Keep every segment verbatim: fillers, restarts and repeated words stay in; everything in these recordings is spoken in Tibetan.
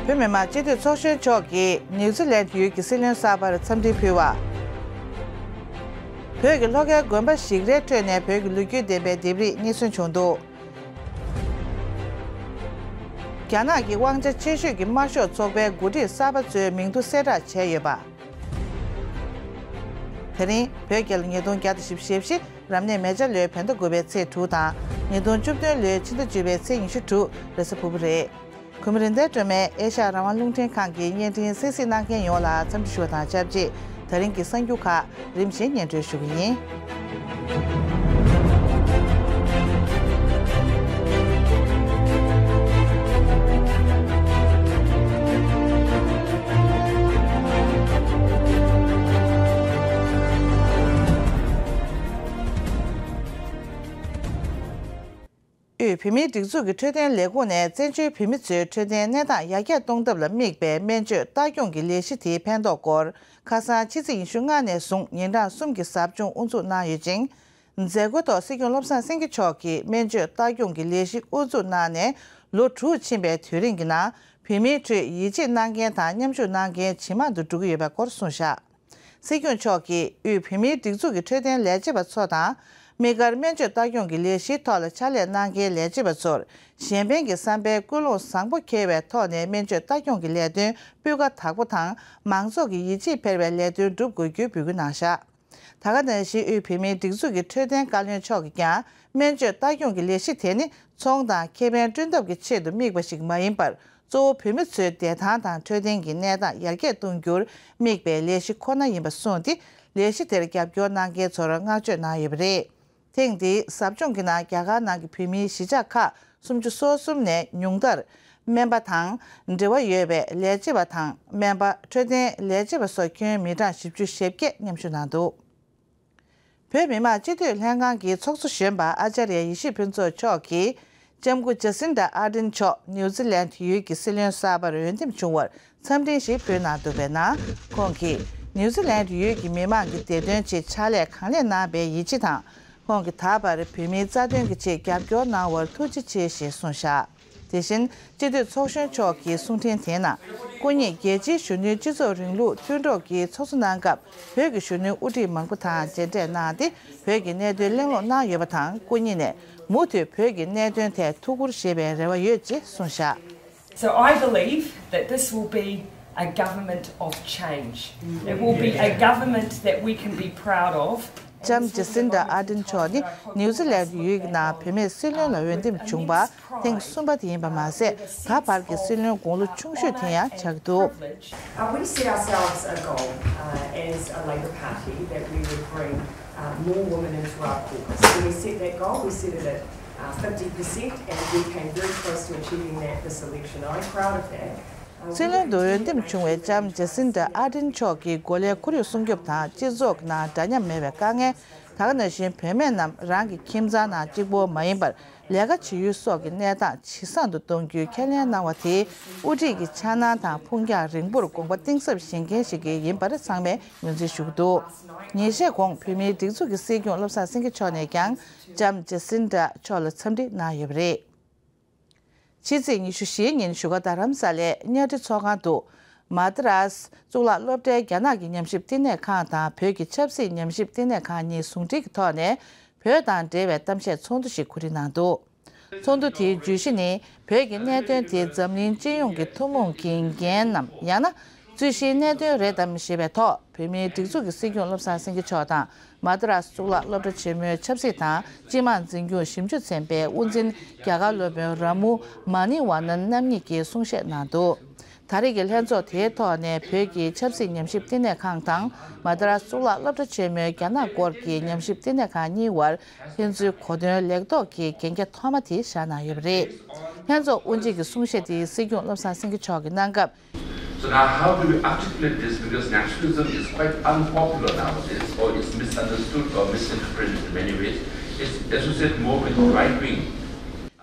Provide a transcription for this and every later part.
བོད་མི་མང་སྤྱི་འཐུས་ཚོགས་གཞོན་མཆོག་གིས་ནིའུ་ཛི་ལན་ཡུལ་གྱི་སྲིད་བློན་གསར་པར་འཚམས་འདྲི་ཕུལ་བ། བོད་ཀྱི་ལྷོ་ཁའི་དགོན་པ་ཞིག་རལ་ཁྲོད་ནས་བོད་ཀྱི་ལོ་རྒྱུས་ལྡན་པའི་ལྡེབས་རིས་རྙེད་སོན་བྱུང་འདུག་རྒྱ་ནག་གི་དབང་ཆ་ཆེ་ཤོས་ཀྱི་དམར་ཤོག་ཚོགས་པའི་འགོ་ཁྲིད་གསར་པ་ཚོའི་མིང་ཐོ་གསལ་བསྒྲགས་བྱས་ཡོད་པ། དེ་རིང་བོད་རྒྱལ་ལོ་ཉིས་སྟོང་བརྒྱ་དང་བཞི་བཅུ་ཞེ་བཞི། རབ་གནས་མེ་བྱ་ལོའི་བོད་ཟླ་དགུ་པའི་ཚེས་དྲུག་དང་། ཉིས་སྟོང་བཅུ་བདུན་ལོའི་ཕྱི་ཟླ་བཅུ་པའི་ཚེས་ཉི་ཤུ་དྲུག་རེས་གཟའ་ཕུར་བུ་རེད། གུས་མོ་རིན་ལྡན་སྒྲོལ་མས་ཨེ་ཤ་ཡ་རང་དབང་རླུང་འཕྲིན་ཁང་གི་བརྙན་འཕྲིན་གསན་གཟིགས་གནང་མཁན་ཡོངས་ལ་འཚམས་འདྲི་ཞུ་བ་དང་ཆབས་ཅིག་དེ་རིང་གི་གསར་འགྱུར་ཁག་རིམ་བཞིན་སྙན་སྒྲོན་ཞུ་གི་ཡིན། དབུས་བོད་མིའི་སྒྲིག་འཛུགས་ཀྱི་འཕྲོད་བསྟེན་ལས་ཁུངས་ནས་བཙན་བྱོལ་བོད་མི་ཚོའི་འཕྲོད་བསྟེན་གནས་སྟངས་ཡར་རྒྱས་གཏོང་ཐབས་ལ་དམིགས་པའི་སྨན་བཅོས་ལྟ་སྐྱོང་གི་ལས་གཞི་དེའི་ཕན་ཐོགས་སྐོར་ཁ་སང་ཕྱི་ཚེས་ཉི་ཤུ་ལྔ་ནས་བཟུང་ཉིན་གྲངས་གསུམ་གྱི་ཟབ་སྦྱོང་དབུ་འཛུགས་གནང་ཡོད་ཅིང་། མཛད་སྒོའི་ཐོག་སྲིད་སྐྱོང་བློ་བཟང་སེང་གེ་མཆོག་གིས་སྨན་བཅོས་ལྟ་སྐྱོང་གི་ལས་གཞི་དབུ་འཛུགས་གནང་ནས་ལོ་དྲུག་ཕྱིན་པའི་དུས་རིང་གི་ནང་བོད་མིའི་ཁྲོད་ཡིད་ཆེས་གནང་མཁན་དང་མཉམ་ཞུགས་གནང་མཁན་ཇེ་མང་དུ་འགྲོ་གི་ཡོད་པའི་སྐོར་གསུངས་བཞག་སྲིད་སྐྱོང་མཆོག་གིས་དབུས་བོད་མིའི་སྒྲིག་འཛུགས་ཀྱི་འཕྲོད་བསྟེན་ལས་བྱེད་པ་ཚོ་དང་། དམིགས་བཀར་སྨན་བཅོས་ལྟ་སྐྱོང་གི་ལས་གཞིའི་ཐོག་ལ་ཕྱག་ལས་གནང་མཁན་ལས་བྱེད་པ་ཚོར་གཞན་ཕན་གྱི་བསམ་པའི་ཀུན་སློང་བཟང་པོ་འཁྱེར་བའི་ཐོག་ནས་སྨན་བཅོས་ལྟ་སྐྱོང་གི་ལས་དོན་སྤུས་ཀ་དག་པོ་དང་མང་ཚོགས་ཀྱི་ཡིད་ཆེས་འཕེར་བའི་ལས་དོན་སྒྲུབ་དགོས་རྒྱུའི་འབོད་སྐུལ་གནང་བཞག་ད་ག་ནང་བཞིན་དབུས་བོད་མིའི་སྒྲིག་འཛུགས་ཀྱི་འཕྲོད་བསྟེན་བཀའ་བློན་མཆོག་གིས་ཀྱང་སྨན་བཅོས་ལྟ་སྐྱོང་གི་ལས་གཞི་དེ་ནི་ཚོང་དང་ཁེ་ཕན་བསྐྲུན་ཐབས་ཀྱི་ཆེད་དུ་དམིགས་པ་ཞིག་མ་ཡིན་པར། གཙོ་བོ་བོད་མི་ཚོའི་བདེ་ཐང་དང་འཕྲོད་བསྟེན་གྱི་གནས་སྟངས་ཡར་རྒྱས་གཏོང་རྒྱུར་དམིགས་པའི་ལས་གཞི་ཁོ་ན་ཡིན་པ་གསུངས་ཏེ། ལས་གཞི་དེར་རྒྱབ་སྐྱོར་གནང་མཁན་ཚོར་བསྔགས་བརྗོད་གནང་ཡོད་པ་རེད། ཐེངས་འདིའི་ཟབ་སྦྱོང་གི་ནང་རྒྱ་གར་ནང་གི་བོད་མིའི་གཞིས་ཆགས་ཁག་སུམ་ཅུ་སོ་གསུམ་ནས་ཉུང་མཐར་སྨན་པ་དང་འབྲེལ་བ་ཡོད་པའི་ལས་བྱེད་པ་དང་སྨན་པ། འཕྲོད་བསྟེན་ལས་བྱེད་པ་སོགས་ཁྱོན་མི་གྲངས་བཞི་བཅུ་ཞེ་བརྒྱད་མཉམ་ཞུགས་གནང་འདུག་བོད་མི་མང་སྤྱི་འཐུས་ལྷན་ཁང་གི་ཚོགས་གཙོ་གཞོན་པ་ཨ་ཅཱརྱ་ཡེ་ཤེས་ཕུན་ཚོགས་མཆོག་གིས་ལྕམ་སྐུ་ཇ་སིན་ཌ་ཨར་ཌེན་མཆོག་ནིའུ་ཛི་ལན་ཡུལ་གྱི་སྲིད་བློན་གསར་པར་འོས་འདེམས་བྱུང་བར་འཚམས་འཕྲིན་ཞིག་ཕུལ་གནང་འདུག་པའི་ནང་། ཁོང་གིས་ནིའུ་ཛི་ལན་ཡུལ་གྱི་མི་མང་གི་བདེ་དོན་ཆེད་ཕྱག་ལས་གང་ལེགས་གནང་བའི་ཡིད་ཆེས་དང་། ཁོང་གིས་ད་བར་བོད་མིའི་རྩ་དོན་གྱི་ཆེད་རྒྱབ་སྐྱོར་གནང་བར་ཐུགས་རྗེ་ཆེ་ཞེས་གསུངས་བཞག་དེ་བཞིན་སྤྱི་འཐུས་ཚོགས་གཞོན་མཆོག་གིས་གསུང་འཕྲིན་དེའི་ནང་། སྐུ་ཉིད་རྒྱལ་སྤྱིའི་གཞོན་ནུའི་སྤྱི་ཚོགས་རིང་ལུགས་མཐུན་གྲོགས་ཀྱི་ཚོགས་གཙོ་གནང་སྐབས་བོད་ཀྱི་གཞོན་ནུ་དབུ་ཁྲིད་མང་པོ་དང་མཇལ་འཕྲད་གནང་སྟེ་བོད་ཀྱི་གནད་དོན་གླེང་སློང་གནང་ཡོད་པ་དང་། སྐུ་ཉིད་ནས་མུ་མཐུད་བོད་ཀྱི་གནད་དོན་ཐད་ཐུགས་ཁུར་བཞེས་པའི་རེ་བ་ཡོད་ཅེས་གསུངས་བཞག So I believe that this will be a government of change. It will be a government that we can be proud of. ལྕམ་ཇ་སིན་ཌ་ཨར་ཌེན་མཆོག་ནི་ནིའུ་ཛི་ལན་ཡུལ་གྱི་ནང་བུད་མེད་སྲིད་བློན་ལ་འོས་འདེམས་བྱུང་བ་ཐེངས་གསུམ་པ་དེ་ཡིན་པ་མ་ཟད། ད་བར་གྱི་སྲིད་བློན་དགུང་ལོ་ཆུང་ཤོས་དེ་ཡང་ཆགས་འདུག Uh, we set ourselves a goal uh, as a Labour Party that we would bring uh, more women into our caucus. When we set that goal, we set it at uh, fifty percent, and we came very close to achieving that this election. I'm proud of that. སྲིད་བློན་དུ་འོས་འདེམས་བྱུང་བའི་ལྕམ་ཇ་སིན་ཌ་ཨར་ཌེན་མཆོག་གིས་གོ་ལའི་ཁོར་ཡུག་སྲུང་སྐྱོབ་དང་སྤྱི་ཚོགས་ནང་འདྲ་མཉམ་མེད་པའི་དཀའ་ངལ། ད་ག་ནང་བཞིན་བུད་མེད་རྣམས་རང་གི་ཁྱིམ་ཚང་ནང་གཅིག་པོ་མ་ཡིན་པར་ལས་ཀ་བྱེད་ཡུལ་སོགས་ཀྱི་གནས་སྟངས་ཇེ་བཟང་དུ་གཏོང་རྒྱུའི་ཁས་ལེན་གནང་བ་དེས་དབུ་ཁྲིད་ཀྱི་འཆར་སྣང་དང་ཕུགས་རྒྱང་རིང་པོར་དགོངས་པ་གཏིང་ཟབ་བཞེས་མཁན་ཞིག་ཡིན་པར་ཚང་མས་ངོས་འཛིན་ཞུ་གི་འདུག་ཉིན་ཤས་གོང་བོད་མིའི་སྒྲིག་འཛུགས་ཀྱི་སྲིད་སྐྱོང་བློ་བཟང་སེང་གེ་མཆོག་ནས་ཀྱང་ལྕམ་ཇ་སིན་ཌ་མཆོག་ལ་འཚམས་འདྲི་གནང་ཡོད་པ་རེད། ཕྱི་ཚེས་ཉི་ཤུ་བཞིའི་ཉིན་བཞུགས་སྒར་རྡ་རམ་ས་ལའི་གཉའ་ཁྲི་ཚོགས་ཁང་དུ། མ་ཏི་རཱས་གཙུག་ལག་སློབ་གྲྭའི་རྒྱ་ནག་གི་ཉམས་ཞིབ་བསྟི་གནས་ཁང་དང་བོད་ཀྱི་ཆབ་སྲིད་ཉམས་ཞིབ་བསྟི་གནས་ཁང་གཉིས་ཟུང་འབྲེལ་གྱི་ཐོག་ནས་བོད་དང་འབྲེལ་བའི་གཏམ་བཤད་ཚོགས་འདུ་ཞིག་གོ་སྒྲིག་གནང་འདུག་ཚོགས་འདུ་དེའི་བརྗོད་གཞི་ནི་བོད་ཀྱི་གནད་དོན་དེ་འཛམ་གླིང་སྤྱི་ཡོངས་ཀྱི་ཐུན་མོང་གི་འགན་ནམ་ཡང་ན། རྩོད་གཞིའི་གནད་དོན་རེད་དམ་ཞེས་པའི་ཐོག་བོད་མིའི་སྒྲིག་འཛུགས་ཀྱི་སྲིད་སྐྱོང་བློ་བཟང་སེང་གེ་མཆོག་དང་མ་ཏི་རཱས་གཙུག་ལག་སློབ་གྲྭ་ཆེན་མོའི་ཆབ་སྲིད་དང་སྤྱི་དམངས་འཛིན་སྐྱོང་ཞིབ་འཇུག་ཚན་པའི་དབུ་འཛིན་རྒྱ་གར་སློབ་དཔོན་ར་མུ་མ་ནི་ཝ་ནན་རྣམ་གཉིས་ཀྱིས་གསུང་བཤད་གནང་འདུག་ད་རེས་ཀྱི་ལྷན་ཚོགས་དེའི་ཐོག་ནས་བོད་ཀྱི་ཆབ་སྲིད་ཉམས་ཞིབ་བསྟི་གནས་ཁང་དང་མ་ཏི་རཱས་གཙུག་ལག་སློབ་གྲྭ་ཆེན་མོའི་རྒྱ་ནག་སྐོར་གྱི་ཉམས་ཞིབ་བསྟི་གནས་ཁང་གཉིས་བར་ལྷན་ཚོའི་གོ་སྟོན་ལེགས་ཐོག་གི་གན་རྒྱ་ཐོག་མ་དེ་བཞག་གནང་ཡོད་པ་རེད། ལྷན་ཚོགས་དབུ་འབྱེད་ཀྱི་གསུང་བཤད་དེ་སྲིད་སྐྱོང་བློ་བཟང་སེང་གེ་མཆོག་གིས་གནང་སྐབས། So now how do we articulate this? Because nationalism is quite unpopular nowadays, or it's misunderstood or misinterpreted in many ways. It's associated more with right wing.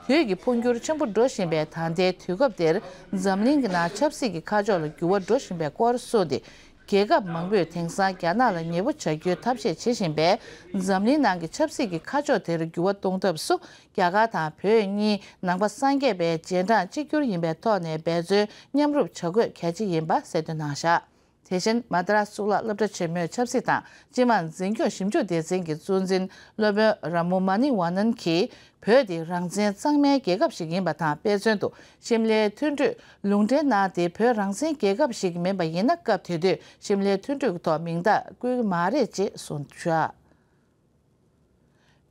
བོད་ཀྱི་འཕོ་འགྱུར་ཆེན་པོ་འགྲོ་བཞིན་པའི་ད་ལྟའི་དུས་སྐབས་འདིར་འཛམ་གླིང་གི་ནང་ཆབ་སྲིད་ཀྱི་ཁ་ཕྱོགས་ལ་འགྱུར་བ་འགྲོ་བཞིན་པའི་སྐོར་གསུངས་ཏེ། རྒྱལ་ཁབ་མང་པོས་དེང་སང་རྒྱ་ནག་ལ་ཉེ་པོ་བྱ་རྒྱུའི་ཐབས་ཤེས་བྱེད་བཞིན་པས། འཛམ་གླིང་ནང་གི་ཆབ་སྲིད་ཀྱི་ཁ་ཕྱོགས་དེར་འགྱུར་བ་གཏོང་ཐབས་སུ། རྒྱ་གར་དང་བོད་གཉིས་ནང་པ་སངས་རྒྱས་པའི་རྗེས་འབྲང་གཅིག་གྱུར་ཡིན་པའི་ཐོག་ནས་འབད་བརྩོན་མཉམ་རུབ་བྱ་དགོས་གལ་ཆེ་ཡིན་པ་གསལ་སྟོན་གནང་བཞག་དེ་བཞིན་མ་དྲ་གཙུག་ལག་སློབ་གྲྭ་ཆེན་མོའི་ཆབ་སྲིད་དང་སྤྱི་དམངས་འཛིན་སྐྱོང་ཞིབ་འཇུག་སྡེ་ཚན་གྱི་གཙོ་འཛིན་སློབ་དཔོན་ར་མོ་མ་ནི་ཝ་ནན་གྱིས། བོད་དེ་རང་བཙན་གཙང་མའི་རྒྱལ་ཁབ་ཞིག་ཡིན་པ་དང་། དཔེ་མཚོན་དུ་ཤིམ་ལའི་མཐུན་གྲོས་ལུང་འདྲེན་གནང་སྟེ། བོད་རང་བཙན་རྒྱལ་ཁབ་ཞིག་མིན་པ་ཡིན་ན། སྐབས་དེ་དུས་ཤིམ་ལའི་མཐུན་གྲོས་ཀྱི་ཐོག་མིང་རྟགས་བཀོད་ཀྱི་མ་རེད་ཅེས་གསུངས་བཞག་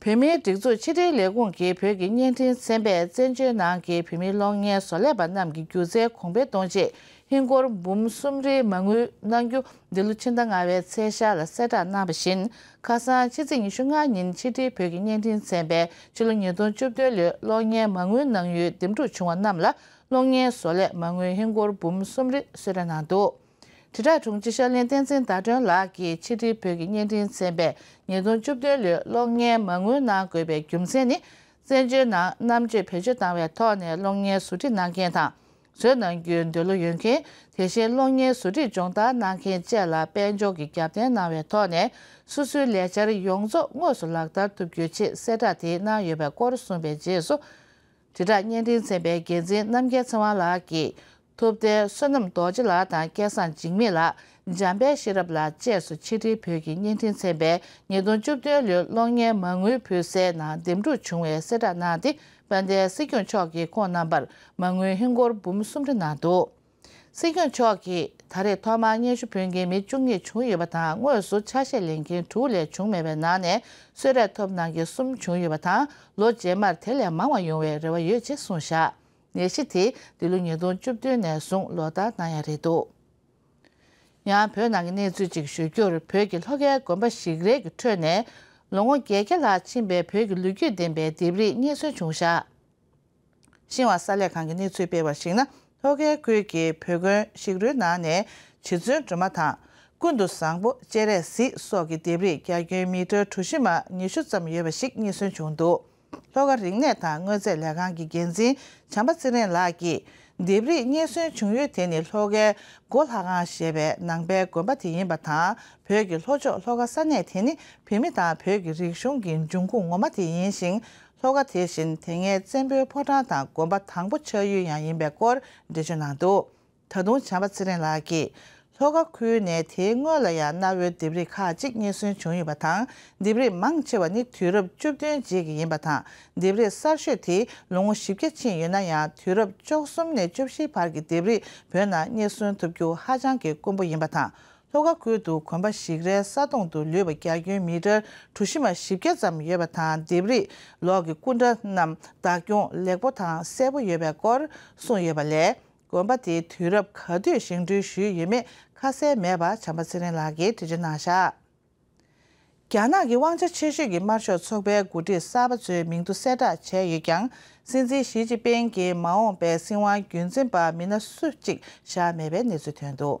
བོད་མིའི་སྒྲིག་འཛུགས་ཕྱི་དྲིལ་ལས་ཁུངས་ཀྱིས་བོད་ཀྱི་བརྙན་འཕྲིན་ཚན་པས་བཙན་བྱོལ་ནང་གི་བོད་མིའི་གློག་བརྙན་བཟོ་ལས་པ་རྣམས་ཀྱི་སྒྱུ་རྩལ་གོང་འཕེལ་གཏོང་ཆེད། ཧིན་སྒོར་འབུམ་གསུམ་རེའི་མ་དངུལ་གནང་རྒྱུ་འདི་ལོ་ཕྱི་ཟླ་ལྔ་པའི་ཚེས་ཤར་ལ་གསལ་བསྒྲགས་གནང་བ་བཞིན། ཁ་སང་ཕྱི་ཚེས་ཉི་ཤུ་ལྔ་ཉིན་ཕྱི་དྲིལ་བོད་ཀྱི་བརྙན་འཕྲིན་ཚན་པས་ཕྱི་ལོ་ཉིས་སྟོང་བཅུ་བདུན་ལོའི་གློག་བརྙན་མ་དངུལ་གནང་ཡུལ་འདེམས་སྒྲུག་བྱུང་བ་རྣམས་ལ་གློག་བརྙན་བཟོ་ལས་མ་དངུལ་ཧིན་སྒོར་འབུམ་གསུམ་རེ་གསོལ་རས་གནང་འདུག་དྲིལ་བསྒྲགས་དྲུང་ཆེ་ཤར་གླིང་བསྟན་འཛིན་ཟླ་སྒྲོན་ལགས་ཀྱིས་ཕྱི་དྲིལ་བོད་ཀྱི་བརྙན་འཕྲིན་ཚན་པས་ཉིས་སྟོང་བཅུ་བདུན་ལོའི་གློག་བརྙན་མ་དངུལ་གནང་དགོས་པའི་རྒྱུ་མཚན་ནི། བཙན་བྱོལ་ནང་རྣམ་དཔྱོད་བེད་སྤྱོད་བཏང་བའི་ཐོག་ནས་གློག་བརྙན་བཟོ་སྒྲིག་གནང་མཁན་དང་། བཟོ་གནང་རྒྱུའི་འདོད་བློ་ཡོད་མཁན། དེ་བཞིན་གློག་བརྙན་བཟོ་སྒྲིག་སྦྱོང་བརྡར་གནང་མཁན་བཅས་ལ་དཔལ་འབྱོར་གྱི་རྒྱབ་རྟེན་གནང་བའི་ཐོག་ནས། སོ་སོའི་ལས་འཆར་ཡོངས་རྫོགས་དངོས་སུ་ལག་བསྟར་ཐུབ་རྒྱུའི་ཆེད་གསལ་བསྒྲགས་དེ་གནང་ཡོད་པའི་སྐོར་གསུངས་པའི་རྗེས་སུ། དྲིལ་བསྒྲགས་བརྙན་འཕྲིན་ཚན་པའི་འགན་འཛིན་རྣམ་རྒྱལ་ཚེ་དབང་ལགས་ཀྱིས། ཐུབ་བསྟན་བསོད་ནམས་རྡོ་རྗེ་ལགས་དང་སྐལ་བཟང་འཇིགས་མེད་ལགས། འཇམ་དཔལ་ཤེས་རབ་ལགས་བཅས་སུ་ཕྱི་དྲིལ་བོད་ཀྱི་བརྙན་འཕྲིན་ཚན་པས་ཉིས་སྟོང་བཅུ་བདུན་ལོའི་གློག་བརྙན་མ་དངུལ་ཕུལ་སའི་ནང་འདེམས་སྒྲུག་བྱུང་བའི་གསལ་བསྒྲགས་གནང་སྟེ། དཔལ་ལྡན་སྲིད་སྐྱོང་མཆོག་གིས་ཁོང་རྣམ་པར་མ་དངུལ་ཧིན་སྒོར་འབུམ་གསུམ་རེ་གནང་འདུག་སྲིད་སྐྱོང་མཆོག་གིས་ད་རེས་ཐོག་མར་སྙན་ཞུ་ཕུལ་མཁན་མི་བཅུ་གཉིས་བྱུང་ཡོད་པ་དང་། དངོས་སུ་ཆ་ཤས་ལེན་མཁན་དྲུག་ལས་བྱུང་མེད་པའི་ནང་ནས། གསོལ་རས་ཐོབ་གནང་མཁན་གསུམ་བྱུང་ཡོད་པ་དང་། ལོ་རྗེས་མར་དེ་ལས་མང་བ་ཡོང་བའི་རེ་བ་ཡོད་ཅེས་གསུངས་བཞག་ནད་གཞི་དེ་འདི་ལོ་ཉིས་སྟོང་བཅུ་བདུན་ནས་བཟུང་ལོ་ལྟར་ན་ཡ་རེད་འདུག་ཡང་བོད་ནང་གི་གནས་ཚུལ་ཅིག་ཞུ་རྒྱུར། བོད་ཀྱི་ལྷོ་ཁའི་དགོན་པ་ཞིག་རལ་གྱི་ཁྲོད་ནས་ལོ་ངོ་བརྒྱད་བརྒྱ་ལྷག་ཕྱིན་པའི་བོད་ཀྱི་ལོ་རྒྱུས་ལྡན་པའི་ལྡེབས་རིས་རྙེད་སོན་བྱུང་བཞག་ཤིན་ཧྭ་གསར་ལས་ཁང་གིས་གནས་ཚུལ་སྤེལ་བར་གཞིགས་ན། ལྷོ་ཁའི་ཁུལ་གྱི་བོད་དགོན་ཞིག་རུའི་ནང་ནས་རྗེ་བཙུན་སྒྲོལ་མ་དང་། ཀུན་ཏུ་བཟང་པོ། སྤྱན་རས་གཟིགས་སོགས་ཀྱི་ལྡེབས་རིས་རྒྱ་ཁྱོན་མི་ཊར་གྲུ་བཞི་མ་ཉི་ཤུ་ཙམ་ཡོད་པ་ཞིག་རྙེད་སོན་བྱུང་འདུག་ལྷོ་ཁ་རིག་གནས་དང་དངོས་རྫས་ལས་ཁང་གི་འགན་འཛིན་བྱམས་པ་ཚེ་རིང་ལགས་ཀྱིས། ལྡེབས་རིས་རྙེད་སོན་བྱུང་ཡུལ་དེ་ནི་ལྷོ་ཁའི་སྒོ་ལྷ་ཁང་ཞེས་པའི་ནང་པའི་དགོན་པ་དེ་ཡིན་པ་དང་། བོད་ཀྱི་ལྷོ་ཕྱོགས་ལྷོ་ཁ་ས་གནས་དེ་ནི་བོད་མི་དང་བོད་ཀྱི་རིག་གཞུང་གི་འབྱུང་ཁུངས་ངོ་མ་དེ་ཡིན་ཞིང་། ལྷོ་ཁ་དེ་བཞིན་དེ་སྔའི་བཙན་པོའི་ཕོ་བྲང་དང་དགོན་པ་དང་པོ་ཆགས་ཡུལ་ཡང་ཡིན་པའི་སྐོར་འགྲེལ་བརྗོད་གནང་འདུག་ད་དུང་བྱམས་པ་ཚེ་རིང་ལགས་ཀྱིས། ལྷོ་ཁ་ཁུལ་ནས་དེའི་སྔོན་ལ་ཡང་གནའ་བོའི་ལྡེབས་རིས་ཁག་ཅིག་རྙེད་སོན་བྱུང་ཡོད་པ་དང་། ལྡེབས་རིས་མང་ཆེ་བ་ནི་དུས་རབས་བཅུ་བདུན་རྗེས་ཀྱི་ཡིན་པ་དང་། ལྡེབས་རིས་གསར་ཤོས་དེ་ལོ་ངོ་བཞི་བརྒྱ་ཕྱིན་ཡོད་ན་ཡང་། དུས་རབས་བཅུ་གསུམ་ནས་བཅུ་བཞིའི་བར་གྱི་ལྡེབས་རིས་བོད་ནང་རྙེད་སོན་ཐུབ་རྒྱུ་ཧ་ཅང་གི་དཀོན་པོ་ཡིན་པ་དང་། ལྷོ་ཁ་ཁུལ་དུ་དགོན་པ་ཞིག་རལ་ས་སྟོང་དུ་ལུས་པ་རྒྱ་ཁྱོན་མི་ཊར་གྲུ་བཞི་མ་བཞི་བརྒྱ་ཙམ་ཡོད་པ་དང་། ལྡེབས་རིས་ལོགས་ཀྱི་སྐུ་འདྲ་རྣམས་བདག་སྐྱོང་ལེགས་པོ་དང་གསལ་པོ་ཡོད་པའི་སྐོར་གསུངས་ཡོད་པ་ལས། དགོན་པ་དེ་དུས་རབས་ག་དུས་བཞེངས་སྐྲུན་ཞུས་ཡོད་མེད་ཁ་གསལ་མེད་པ་བྱམས་པ་ཚེ་རིང་ལགས་ཀྱིས་འགྲེལ་བརྗོད་གནང་བཞག་རྒྱ་ནག་གི་དབང་ཆ་ཆེ་ཤོས་ཀྱི་དམར་ཤོག་ཚོགས་པའི་འགོ་ཁྲིད་གསར་པ་ཚོའི་མིང་ཐོ་གསལ་བསྒྲགས་བྱས་ཡོད་ཀྱང་། སྲིད་འཛིན་ཞི་ཅིན་ཕིང་གི་མ་འོངས་པའི་སྲིད་དབང་རྒྱུན་འཛིན་པར་མི་སྣ་སུ་གཅིག་བཞག་མེད་པའི་གནས་ཚུལ་ཐོན་འདུག་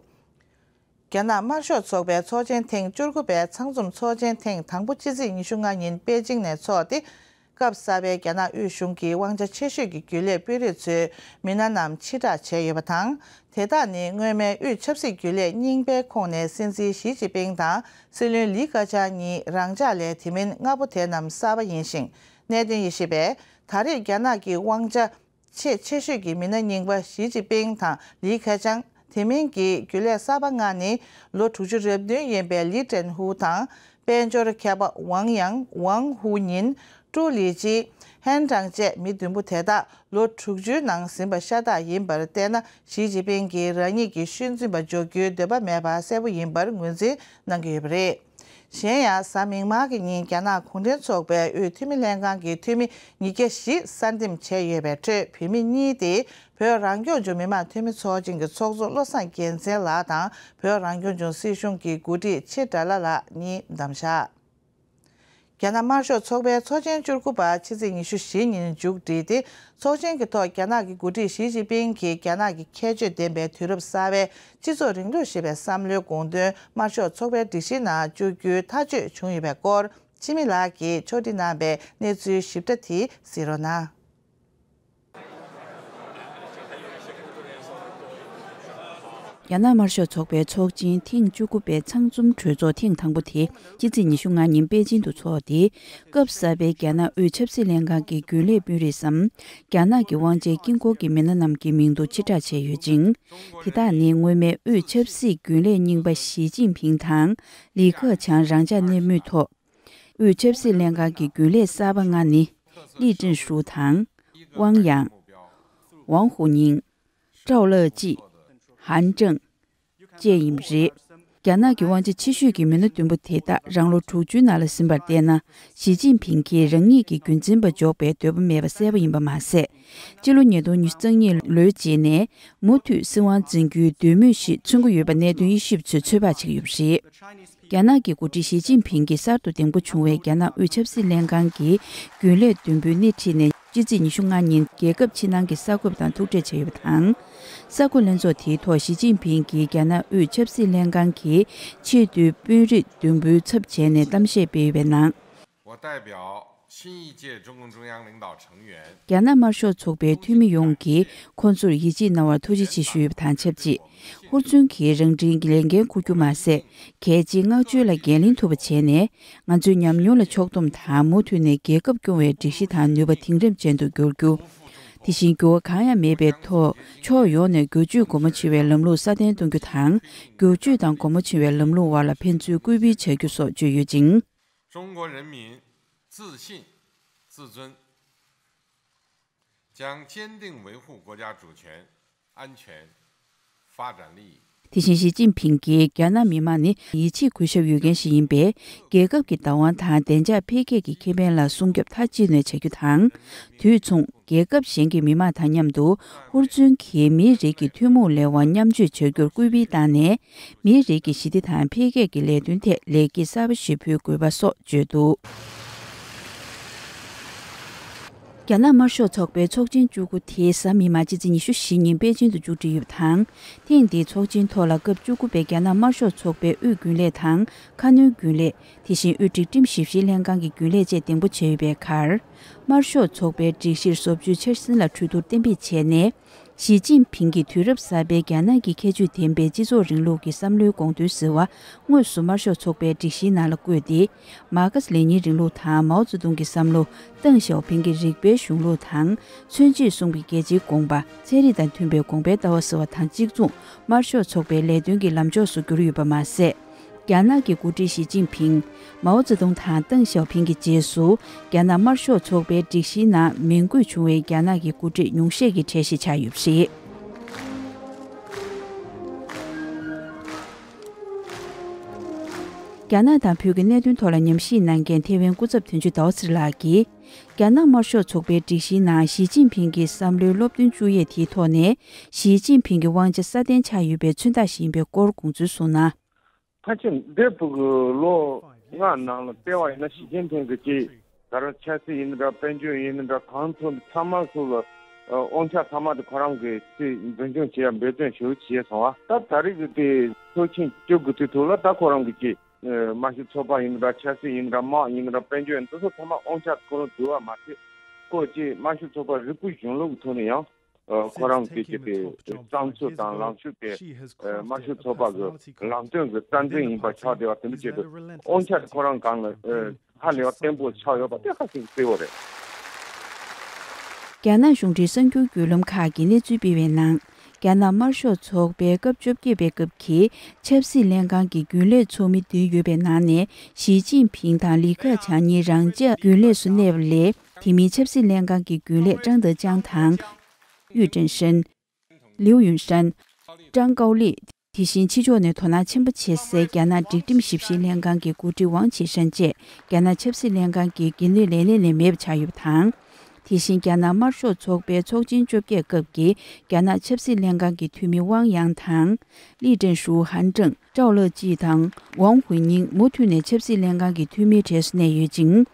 རྒྱ་ནག་དམར་ཤོག་ཚོགས་པའི་ཚོགས་ཆེན་ཐེངས་བཅུ་དགུ་པའི་ཚང་འཛོམས་ཚོགས་ཆེན་ཐེངས་དང་པོ་ཕྱི་ཚེས་ཉི་ཤུ་ལྔ་ཉིན་པེ་ཅིང་ནས་འཚོགས་ཏེ། སྐབས་གསར་པའི་རྒྱ་ནག་དབུས་གཞུང་གི་དབང་ཆ་ཆེ་ཤོས་ཀྱི་རྒྱུན་ལས་དཔོན་རིགས་ཚོའི་མི་སྣ་རྣམས་ཕྱིར་བསྒྲགས་བྱས་ཡོད་པ་དང་། དེ་དག་ནི་སྔོན་མའི་དབུས་ཆབ་སྲིད་རྒྱུན་ལས་རྙིང་པའི་ཁོངས་ནས་སྲིད་འཛིན་ཞི་ཅིན་ཕིང་དང་སྲིད་བློན་ལི་ཁེ་ཆང་གཉིས་རང་འཇགས་ལས་དེ་མིན་ལྔ་པོ་དེ་རྣམས་གསར་པ་ཡིན་ཞིང་། གནད་དོན་དབྱེ་ཞིབ་པས། ད་རེས་རྒྱ་ནག་གི་དབང་ཆ་ཆེས་ཆེ་ཤོས་ཀྱི་མི་སྣ་རྙིང་པ་ཞི་ཅིན་ཕིང་དང་ལི་ཁེ་ཆང་། དེ་མིན་གྱི་རྒྱུན་ལས་གསར་པ་ལྔ་ནི་ལོ་དྲུག་ཅུ་རེ་བདུན་ཡིན་པའི་ལི་ཀྲན་ཧུའུ་དང་། དཔལ་འབྱོར་མཁས་པ་ཝང་ཡང་། ཝང་ཧུའུ་ཉིན། ཀྲུའུ་ལི་ཅི། ཧན་ཀྲང་བཅས་མི་བདུན་པོ་དེ་དག་ལོ་དྲུག་ཅུའི་ནང་ཟིན་པ་ཤ་སྟག་ཡིན་པར་བལྟས་ན། ཞི་ཅིན་ཕིང་གིས་རང་ཉིད་ཀྱི་ཤུལ་འཛིན་པ་འཇོག་རྒྱུའི་འདོད་པ་མེད་པ་གསལ་པོ་ཡིན་པར་ངོས་འཛིན་གནང་གི་ཡོད་པ་རེད། གཞན་ཡང་། གཟའ་མིག་དམར་གྱི་ཉིན་རྒྱ་ནག་གུང་ཁྲན་ཚོགས་པའི་དབུས་འཐུས་མི་ལྷན་ཁང་གི་འཐུས་མི་ཉིས་བརྒྱ་བཞི་གསར་འདེམས་བྱས་ཡོད་པའི་ཁྲོད། བུད་མེད་གཉིས་ཏེ། བོད་རང་སྐྱོང་ལྗོངས་མི་དམངས་འཐུས་མི་ཚོགས་ཆེན་གྱི་ཚོགས་གཙོ་བློ་བཟང་རྒྱལ་མཚན་ལགས་དང་། བོད་རང་སྐྱོང་ལྗོངས་སྲིད་གཞུང་གི་འགོ་ཁྲིད་ཆེ་དགྲ་ལྷ་ལགས་གཉིས་བདམས་བཞག་རྒྱ་ནག་དམར་ཤོག་ཚོགས་པའི་ཚོགས་ཆེན་བཅུ་དགུ་པ་ཕྱི་ཚེས་ཉི་ཤུ་བཞི་ཉིན་མཇུག་བསྒྲིལ་ཏེ། ཚོགས་ཆེན་གྱི་ཐོག་རྒྱ་ནག་གི་འགོ་ཁྲིད་ཞི་ཅིན་ཕིང་གིས་རྒྱ་ནག་གི་ཁྱད་ཆོས་ལྡན་པའི་དུས་རབས་གསར་པའི་སྤྱི་ཚོགས་རིང་ལུགས་ཞེས་པའི་བསམ་བློའི་དགོངས་དོན་དམར་ཤོག་ཚོགས་པའི་སྒྲིག་གཞིའི་ནང་བཅུག་རྒྱུའི་ཐག་གཅོད་བྱུང་ཡོད་པའི་སྐོར། འཆི་མེད་ལགས་ཀྱིས་ཕྱོགས་སྒྲིག་གནང་པའི་གནས་ཚུལ་ཞིབ་ཕྲ་དེ་གཟིགས་རོགས་གནང་། རྒྱ་ནག་དམར་ཤོག་ཚོགས་པའི་ཚོགས་ཆེན་ཐེངས་བཅུ་དགུ་པའི་ཚང་འཛོམས་གྲོས་ཚོགས་ཐེངས་དང་པོ་དེ་ཕྱི་ཚེས་ཉི་ཤུ་ལྔ་ཉིན་པེ་ཅིང་དུ་འཚོགས་ཏེ། སྐབས་གསར་པའི་རྒྱ་ནག་དབུས་ཆབ་སྲིད་ལྷན་ཁང་གི་རྒྱུན་ལས་དཔོན་རིགས་སམ། རྒྱ་ནག་གི་དབང་ཆའི་དཀྱིལ་འཁོར་གྱི་མི་སྣ་རྣམས་ཀྱི་མིང་ཐོ་ཕྱིར་བསྒྲགས་བྱས་ཡོད་ཅིང་། དེ་དག་ནི་སྔོན་མའི་དབུས་ཆབ་སྲིད་རྒྱུན་ལས་རྙིང་པ་ཞི་ཅིན་ཕིང་དང་། ལི་ཁེ་ཆང་རང་འཇགས་གནས་མུས་ཐོག་དབུས་ཆབ་སྲིད་ལྷན་ཁང་གི་རྒྱུན་ལས་གསར་པ་ལྔ་ནི། ལི་ཀྲིན་ཧྲུའུ་དང་། ཝང་ཡང་། ཝང་ཧུའུ་ཉིང་། ཀྲའོ་ལེ་ཅི། ཧན་ཀྲང་། བཅས་ཡིན་པ་རེད། རྒྱ་ནག་གི་དབང་ཆ་ཆེ་ཤོས་ཀྱི་མི་སྣ་བདུན་པོ་དེ་དག་རང་ལོ་དྲུག་ཅུའི་ནང་ལ་ཟིན་པར་བལྟས་ན། ཞི་ཅིན་ཕིང་གིས་རང་ཉིད་ཀྱི་རྒྱུན་འཛིན་པ་འཇོག་པའི་འདོད་པ་མེད་པ་གསལ་པོ་ཡིན་པ་མ་ཟད། སྤྱི་ལོ་ཉིས་སྟོང་ཉི་ཤུ་རྩ་གཉིས་ལོའི་རྗེས་ནས་མུ་མཐུད་སྲིད་དབང་འཛིན་རྒྱུའི་འདོད་མོས་ཤིག་མཚོན་གྱི་ཡོད་པ་གནད་དོན་དབྱེ་ཞིབ་ཚོས་ཚོད་དཔག་བྱེད་ཀྱི་ཡོད་པ་རེད། རྒྱ་ནག་གི་འགོ་ཁྲིད་ཞི་ཅིན་ཕིང་གིས་གསར་དུ་འདེམས་བསྐོ་བྱུང་བའི་རྒྱ་ནག་དབུས་ཆབ་སྲིད་ལྷན་ཁང་གི་རྒྱུན་ལས་བདུན་པོའི་སྣེ་ཁྲིད་ནས་ཕྱི་ཚེས་ཉི་ཤུ་ལྔ་ཉིན་རྒྱལ་ཁབ་ཕྱི་ནང་གི་གསར་འགོད་པ་དང་ཐུག་འཕྲད་བྱས་ཡོད་པ་དང་། གསར་འགོད་ལྷན་ཚོགས་དེའི་ཐོག་ཞི་ཅིན་ཕིང་གིས་རྒྱ་ནག་དབུས་ཆབ་སྲིད་ལྷན་ཁང་གི་ཆེས་མཐོའི་དཔོན་རིགས་བདུན་པོའི་ཚབ་བྱས་ནས་གཏམ་བཤད་སྤེལ་ཡོད་པའི་ནང་། 我代表新一届中共中央领导成员 རྒྱ་ནག་དམར་ཤོག་ཚོགས་པའི་འཐུས་མི་ཡོངས་ཀྱིས་ཁོང་ཚོར་ཡིད་ཆེས་གནང་བར་ཐུགས་རྗེ་ཆེ་ཞུས་པ་དང་ཆབས་ཅིག་ཧུར་བརྩོན་གྱིས་རང་འཁྲིའི་ལས་འགན་འཁུར་རྒྱུ་མ་ཟད། གལ་ཆེའི་མངགས་བཅོལ་ལ་འགན་ལེན་ཐུབ་པ་བྱས་ནས། ང་ཚོའི་ཉམས་མྱོང་ལ་ཕྱོགས་སྡོམ་དང་མུ་མཐུད་ནས་རྒྱལ་ཁབ་སྐྱོང་བའི་སྒྲིག་གཞི་དང་ནུས་པ་དེང་རབས་ཅན་དུ་འགྱུར་རྒྱུ། དེ་བཞིན་འགྱུར་བ་གང་ཡང་མེད་པའི་ཐོག་ཕྱོགས་ཡོངས་ནས་སྒྱུར་བཅོས་སྒོ་མོ་ཕྱེ་བའི་ལམ་ལུགས་སྲ་བརྟན་གཏོང་རྒྱུ་དང་། སྒྱུར་བཅོས་དང་སྒོ་མོ་ཕྱེ་བའི་ལམ་ལུགས་དབར་ལ་ཕན་ཚུན་སྐུལ་སྤེལ་བྱ་རྒྱུ་སོགས་བརྗོད་ཡོད་ཅིང་། 中国人民自信、自尊，将坚定维护国家主权、安全、发展利益。 དེ་བཞིན་ཞི་ཅིན་ཕིང་གིས་རྒྱ་ནག་མི་དམངས་ནི་ཡིད་ཆེས་གུས་ཞབས་ཡོད་མཁན་ཞིག་ཡིན་པས། རྒྱལ་ཁབ་ཀྱི་བདག་དབང་དང་བདེ་འཇགས་འཕེལ་རྒྱས་ཀྱི་ཁེ་ཕན་ལ་སྲུང་སྐྱོབ་མཐའ་གཅིག་ནས་བྱ་རྒྱུ་དང་། དུས་མཚུངས། རྒྱལ་ཁབ་གཞན་གྱི་མི་དམངས་དང་མཉམ་དུ་ཧུར་བརྩོན་གྱིས་མིའི་རིགས་ཀྱི་ཐུན་མོང་ལས་དབང་མཉམ་སྤྱོད་བྱ་རྒྱུར་སྐུལ་སྤེལ་བཏང་ནས། མིའི་རིགས་ཀྱི་ཞི་བདེ་དང་འཕེལ་རྒྱས་ཀྱི་ལས་དོན་ཐད་ལེགས་སྐྱེས་གསར་པ་ཞིག་ཕུལ་དགོས་པ་སོགས་བརྗོད་འདུག་རྒྱ་ནག་དམར་ཤོག་ཚོགས་པའི་ཚོགས་ཆེན་བཅུ་དགུ་དེ་གཟའ་མིག་དམར་སྤྱི་ཚེས་ཉི་ཤུ་བཞི་ཉིན་པེ་ཅིང་དུ་མཇུག་སྒྲིལ་ཡོད་པ་དང་། ཐེངས་འདིའི་ཚོགས་ཆེན་ཐོག་ལ་སྐབས་བཅུ་དགུ་པའི་རྒྱ་ནག་དམར་ཤོག་ཚོགས་པའི་དབུས་རྒྱུན་ལས་དང་ཁ་སྣོན་རྒྱུན་ལས། དེ་བཞིན་དབུས་སྒྲིག་ཁྲིམས་ཞིབ་བཤེར་ལྷན་ཁང་གི་རྒྱུན་ལས་བཅས་འདེམས་བསྐོ་བྱས་ཡོད་པའི་ཁར། དམར་ཤོག་ཚོགས་པའི་སྒྲིག་གཞིར་བཟོ་བཅོས་འཆར་ཟིན་ལ་གྲོས་བསྡུར་གཏན་འབེབས་བྱས་ནས། ཞི་ཅིན་ཕིང་གིས་དུས་རབས་གསར་པའི་རྒྱ་ནག་གི་ཁྱད་ཆོས་ལྡན་པའི་སྤྱི་ཚོགས་རིང་ལུགས་ཀྱི་བསམ་བློའི་དགོངས་དོན་ཟེར་བ་དངོས་སུ་དམར་ཤོག་ཚོགས་པའི་སྒྲིག་གཞིའི་ནང་ལ་བཀོད་དེ། མར་ཁེ་སི་ལེ་ཉིན་རིང་ལུགས་དང་མའོ་ཙེ་ཏུང་གི་བསམ་བློ། ཏེང་ཞའོ་ཕིང་གི་རིགས་པའི་གཞུང་ལུགས་དང་། མཚོན་བྱེད་གསུམ་གྱི་རྒྱལ་སྤྱིའི་དགོངས་པ། ཚན་རིག་དང་མཐུན་པའི་གོང་འཕེལ་ལྟ་བ་ཟེར་བ་དང་གཅིག་མཚུངས་དམར་ཤོག་ཚོགས་པའི་ལས་དོན་གྱི་ལམ་ཕྱོགས་སུ་གྱུར་ཡོད་པ་མ་ཟད། རྒྱ་ནག་གི་འགོ་ཁྲིད་ཞི་ཅིན་ཕིང་། མའོ་ཙེ་ཏུང་དང་ཏེང་ཞའོ་ཕིང་གི་རྗེས་སུ། རྒྱ་ནག་དམར་ཤོག་ཚོགས་པའི་སྒྲིག་གཞིའི་ནང་མིང་འགོད་བྱུང་བའི་རྒྱ་ནག་གི་འགོ་ཁྲིད་ཉུང་ཤས་ཀྱི་གྲས་ཤིག་ཆགས་ཡོད་པ་རེད། རྒྱ་ནག་དང་བོད་ཀྱི་གནད་དོན་ཐོག་ལ་ཉམས་ཞིབ་གནང་མཁན་ཐེ་ཝན་སྐུ་ཚབ་དོན་གཅོད་ཟླ་བ་ཚེ་རིང་ལགས་ཀྱིས། རྒྱ་ནག་དམར་ཤོག་ཚོགས་པའི་སྒྲིག་གཞིའི་ནང་ཞི་ཅིན་ཕིང་གི་བསམ་བློའི་སློབ་སྟོན་བཅུག་ཡས་དེའི་ཐོག་ནས། ཞི་ཅིན་ཕིང་གི་དབང་ཆ་སྲ་བརྟན་ཆགས་ཡོད་པའི་མཚོན་རྟགས་ཤིག་ཡིན་པའི་སྐོར་དགོངས་ཚུལ་གསུངས་ན། ཕལ་ཆེར་འདས་པའི་ལོ་ལྔ་ནང་ལ་བལྟས་པ་ཡིན་ན་ཞི་ཅིན་ཕིང་གིས་ཅིག་ད་རུང་ཆབ་སྲིད་ཡིན་འདྲ་དཔལ་འབྱོར་ཡིན་འདྲ་གང་ཐུབ་ཚང་མ་སོགས་ལ་དབང་ཆ་ཚང་མ་དེ་ཁོ་རང་གིས་ཅིག་འཛིན་སྐྱོང་བྱེད་ཡ་འབད་བརྩོན་ཞེ་པོ་བྱས་སོང་བ། ད་ད་རེས་ཀྱི་དེ་ཚོགས་ཆེན་བཅུ་དགུ་དེ་ཐོག་ལ་ད་ཁོ་རང་གིས་ཅིག་དམར་ཤོག་ཚོགས་པ་ཡིན་འདྲ་ཆབ་སྲིད་ཡིན་འདྲ་དམག་ཡིན་འདྲ་དཔལ་འབྱོར་ཡིན་འདྲ་སོགས་ཚང་མ་དབང་ཆ་ཁོ་རང་བསྡུ་བ་མ་ཟད། ཁོ་ཅིག་དམར་ཤོག་ཚོགས་པ་རིག་པའི་གཞུང་ལུགས་ཀྱི་ཐོག་ནས་ཡང་། ཁོ་རང་གི་ཅིག་དེ་བསམ་ཚུལ་དང་ལངས་ཕྱོགས་དེ་དམར་ཤོག་ཚོགས་པ་གི་ལམ་སྟོན་གྱི་རྩ་འཛིན་ཡིན་པ་ཆགས་བསྡད་པ་དེ་འདྲ་བྱས་ཏེ་དབང་ཆ་དེ་ཁོ་རང་སྒང་ལ་ཧ་ལས་པ་བརྟན་པོ་ཆགས་ཡོད་པ་དེ་ཧ་ཅང་གསལ་པོ་རེད། རྒྱ་ནག་གཞུང་འབྲེལ་གསར་འགྱུར་བརྒྱུད་ལམ་ཁག་གིས་གནས་ཚུལ་སྤེལ་བའི་ནང་། རྒྱ་ནག་དམར་ཤོག་ཚོགས་པའི་སྐབས་བཅོ་བརྒྱད་པའི་སྐབས་ཀྱི་ཆབ་སྲིད་ལྷན་ཁང་གི་རྒྱུན་ལས་ཚོགས་མི་བདུན་ཡོད་པའི་ནང་ནས་ཞི་ཅིན་ཕིང་དང་ལི་ཁེ་ཆང་གཉིས་རང་འཇགས་རྒྱུན་ལས་སུ་གནས་པ་ལས། དེ་མིན་ཆབ་སྲིད་ལྷན་ཁང་གི་རྒྱུན་ལས་ཀྲང་ཏེ་ཅང་དང་། ཡུས་ཀྲེང་ཧྲན། ལིའུ་ཡུན་ཧྲན། ཀྲང་ཀའོ་ལི། དེ་བཞིན་ཕྱི་ཕྱོགས་ནས་དོ་སྣང་ཆེན་པོ་བྱེད་སའི་རྒྱ་ནག་སྒྲིག་ཁྲིམས་ཞིབ་བཤེར་ལྷན་ཁང་གི་འགོ་ཁྲིད་ཝང་ཆི་ཧྲན་བཅས་རྒྱ་ནག་ཆབ་སྲིད་ལྷན་ཁང་གི་འགན་ནུས་ལས་གནས་ནས་མེད་པ་ཆགས་ཡོད་པ་དང་། དེ་བཞིན་རྒྱ་ནག་དམར་ཤོག་ཚོགས་པའི་ཚོགས་ཆེན་བཅོ་བརྒྱད་སྐབས་ཀྱི་རྒྱ་ནག་ཆབ་སྲིད་ལྷན་ཁང་གི་འཐུས་མི་ཝང་ཡང་དང་། ལི་ཀྲན་ཧྲུའུ་ཧན་ཀྲང་། ཀྲའོ་ལེ་ཅི་དང་ཝང་ཧུའེ་ཉིང་མུ་མཐུད་ནས་ཆབ་སྲིད་ལྷན་ཁང་གི་འཐུས་མིའི་གྲས་སུ་གནས་ཡོད་ཅིང་།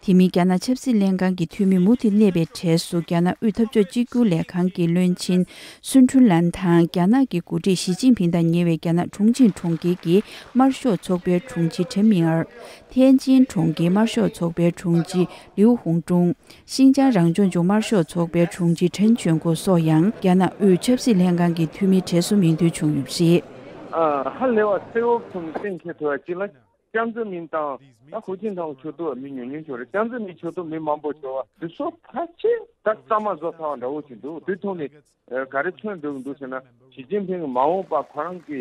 དེ་མིན་རྒྱ་ནག་ཆབ་སྲིད་ལྷན་ཁང་གི་འཐུས་མི་མུ་མཐུད་གནས་པའི་གྲས་སུ་རྒྱ་ནག་དབུས་འཐབ་ཕྱོགས་གཅིག་གྱུར་ལས་ཁང་གི་བློན་ཆེན་སུན་ཁྲུན་ལན་དང་རྒྱ་ནག་གི་འགོ་ཁྲིད་ཞི་ཅིན་ཕིང་དང་ཉེ་བའི་རྒྱ་ནག་ཁྲུང་ཆིང་གྲོང་ཁྱེར་གྱི་དམར་ཤོག་ཚོགས་པའི་དྲུང་ཆེ་ཁྲེན་མིང་ཨར། ཐེན་ཅིན་གྲོང་ཁྱེར་དམར་ཤོག་ཚོགས་པའི་དྲུང་ཆེ་ལིའུ་ཧུང་ཀྲུང་། ཤིན་ཅང་རང་སྐྱོང་ལྗོངས་དམར་ཤོག་ཚོགས་པའི་དྲུང་ཆེ་ཁྲེན་ཆོན་ཀོ་སོགས་ཡང་རྒྱ་ནག་དབུས་ཆབ་སྲིད་ལྷན་ཁང་གི་འཐུས་མིའི་གྲས་སུ་མིང་འདོན་བྱུང་ཡོད་པ་རེད། ཨ། ཧ་ལས་པ་གསལ་བོ་ཐོན་གཏན་འཁེལ་ཐུབ་པ་གཅིག་ལ། ཅང་ཙེ་མིན་དང་ད་ཧུའུ་ཅིན་ཐའོ་ཕྱོགས་གཏོགས་མི་ཉུང་ཉུང་ཞིག་རེད། ཅང་ཙེ་མིན་ཕྱོགས་གཏོགས་མི་མང་པོ་ཞིག་བ་དེ་ཚོ་ཕལ་ཆེར་ད་གཙང་མ་བཟོ་ཚར་བ་འདྲ་བོ་ཞིག་འདུག་དེ་ཐོག་ནས་ཨ། ག་རེ་མཚོན་འདུག་འདུག་ཟེར་ན། ཞི་ཅིན་ཕིང་གི་མ་འོངས་པ་ཁོ་རང་གི་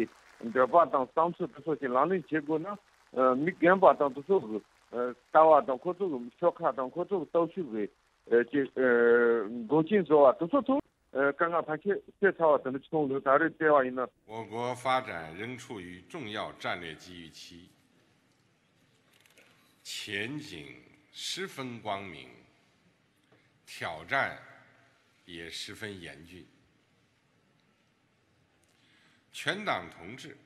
འདོད་པ་དང་བསམ་ཚུལ་དེ་ཚོ་ཞིག་ལག་ལེན་བྱེད་དགོས་ན། ཨ། མི་རྒན་པ་དང་དེ་ཚོ་གི་ཨ། ལྟ་བ་དང་ཁོ་ཚོ་གི་ཤོག་ཁག་དང་ཁོ་ཚོ་གི་སྟོབས་ཤུགས་ཀྱི་ཨ། ཅིག་ཨ། འགོག་རྐྱེན་བཟོ་བ་དེ་ཚོ་ཐོག་ཨ། དཀའ་ངལ་ཕལ་ཆེར་སེལ་ཚར་བ་དེ་འདྲ་བྱུང་འདུག་ད་རེས་བལྟས་པ་ཡིན་ན། 我国发展仍处于重要战略机遇期，前景十分光明，挑战也十分严峻。全党同志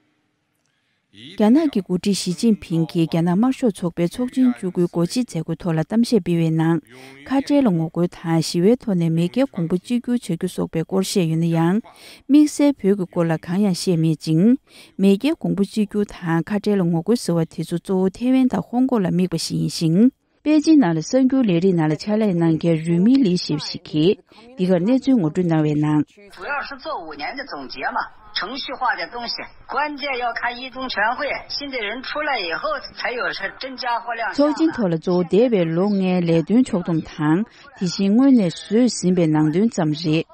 རྒྱ་ནག་གི་འགོ་ཁྲིད་ཞི་ཅིན་ཕིང་གིས་རྒྱ་ནག་དམར་ཤོག་ཚོགས་པའི་ཚོགས་ཆེན་བཅུ་དགུའི་སྒོ་འབྱེད་མཛད་སྒོའི་ཐོག་ལ་གཏམ་བཤད་སྤེལ་བའི་ནང་། ཁ་བྲལ་ལ་ངོ་རྒོལ་དང་ཞི་བའི་ཐོག་ནས་མེས་རྒྱལ་གོང་བུ་གཅིག་གྱུར་བྱ་རྒྱུ་སོགས་པའི་སྐོར་བཤད་ཡོད་ན་ཡང་། དམིགས་བསལ་བོད་ཀྱི་སྐོར་ལ་གང་ཡང་བཤད་མེད་ཅིང་། མེས་རྒྱལ་གོང་བུ་གཅིག་གྱུར་དང་ཁ་བྲལ་ལ་ངོ་རྒོལ་ཟེར་བ་དེ་ཚོ་གཙོ་བོ་ཐེ་ཝན་དང་ཧོང་ཀོང་ལ་དམིགས་པ་ཞིག་ཡིན་ཞིང་། པེ་ཅིན་ནང་ལ་གསར་འགྱུར་ལས་རིགས་ནང་ལ་ཕྱག་ལས་གནང་མཁན་རུས་མིང་ལི་ཞེས་པ་ཞིག་གིས། འདི་གར་གནས་ཚུལ་ངོ་སྤྲོད་གནང་བའི་ནང་། 主要是做五年的总结嘛，程序化的东西，关键要看一中全会，新的人出来以后，才有是真假货量。 ཚོགས་ཆེན་ཐོག་ལ་གཙོ་བོ་འདས་པའི་ལོ་ལྔའི་ལས་དོན་ཕྱོགས་བསྡོམས་དང་། དེ་བཞིན་སྔོན་ནས་བཟོས་ཟིན་པའི་ནང་དོན་ཙམ་རེད།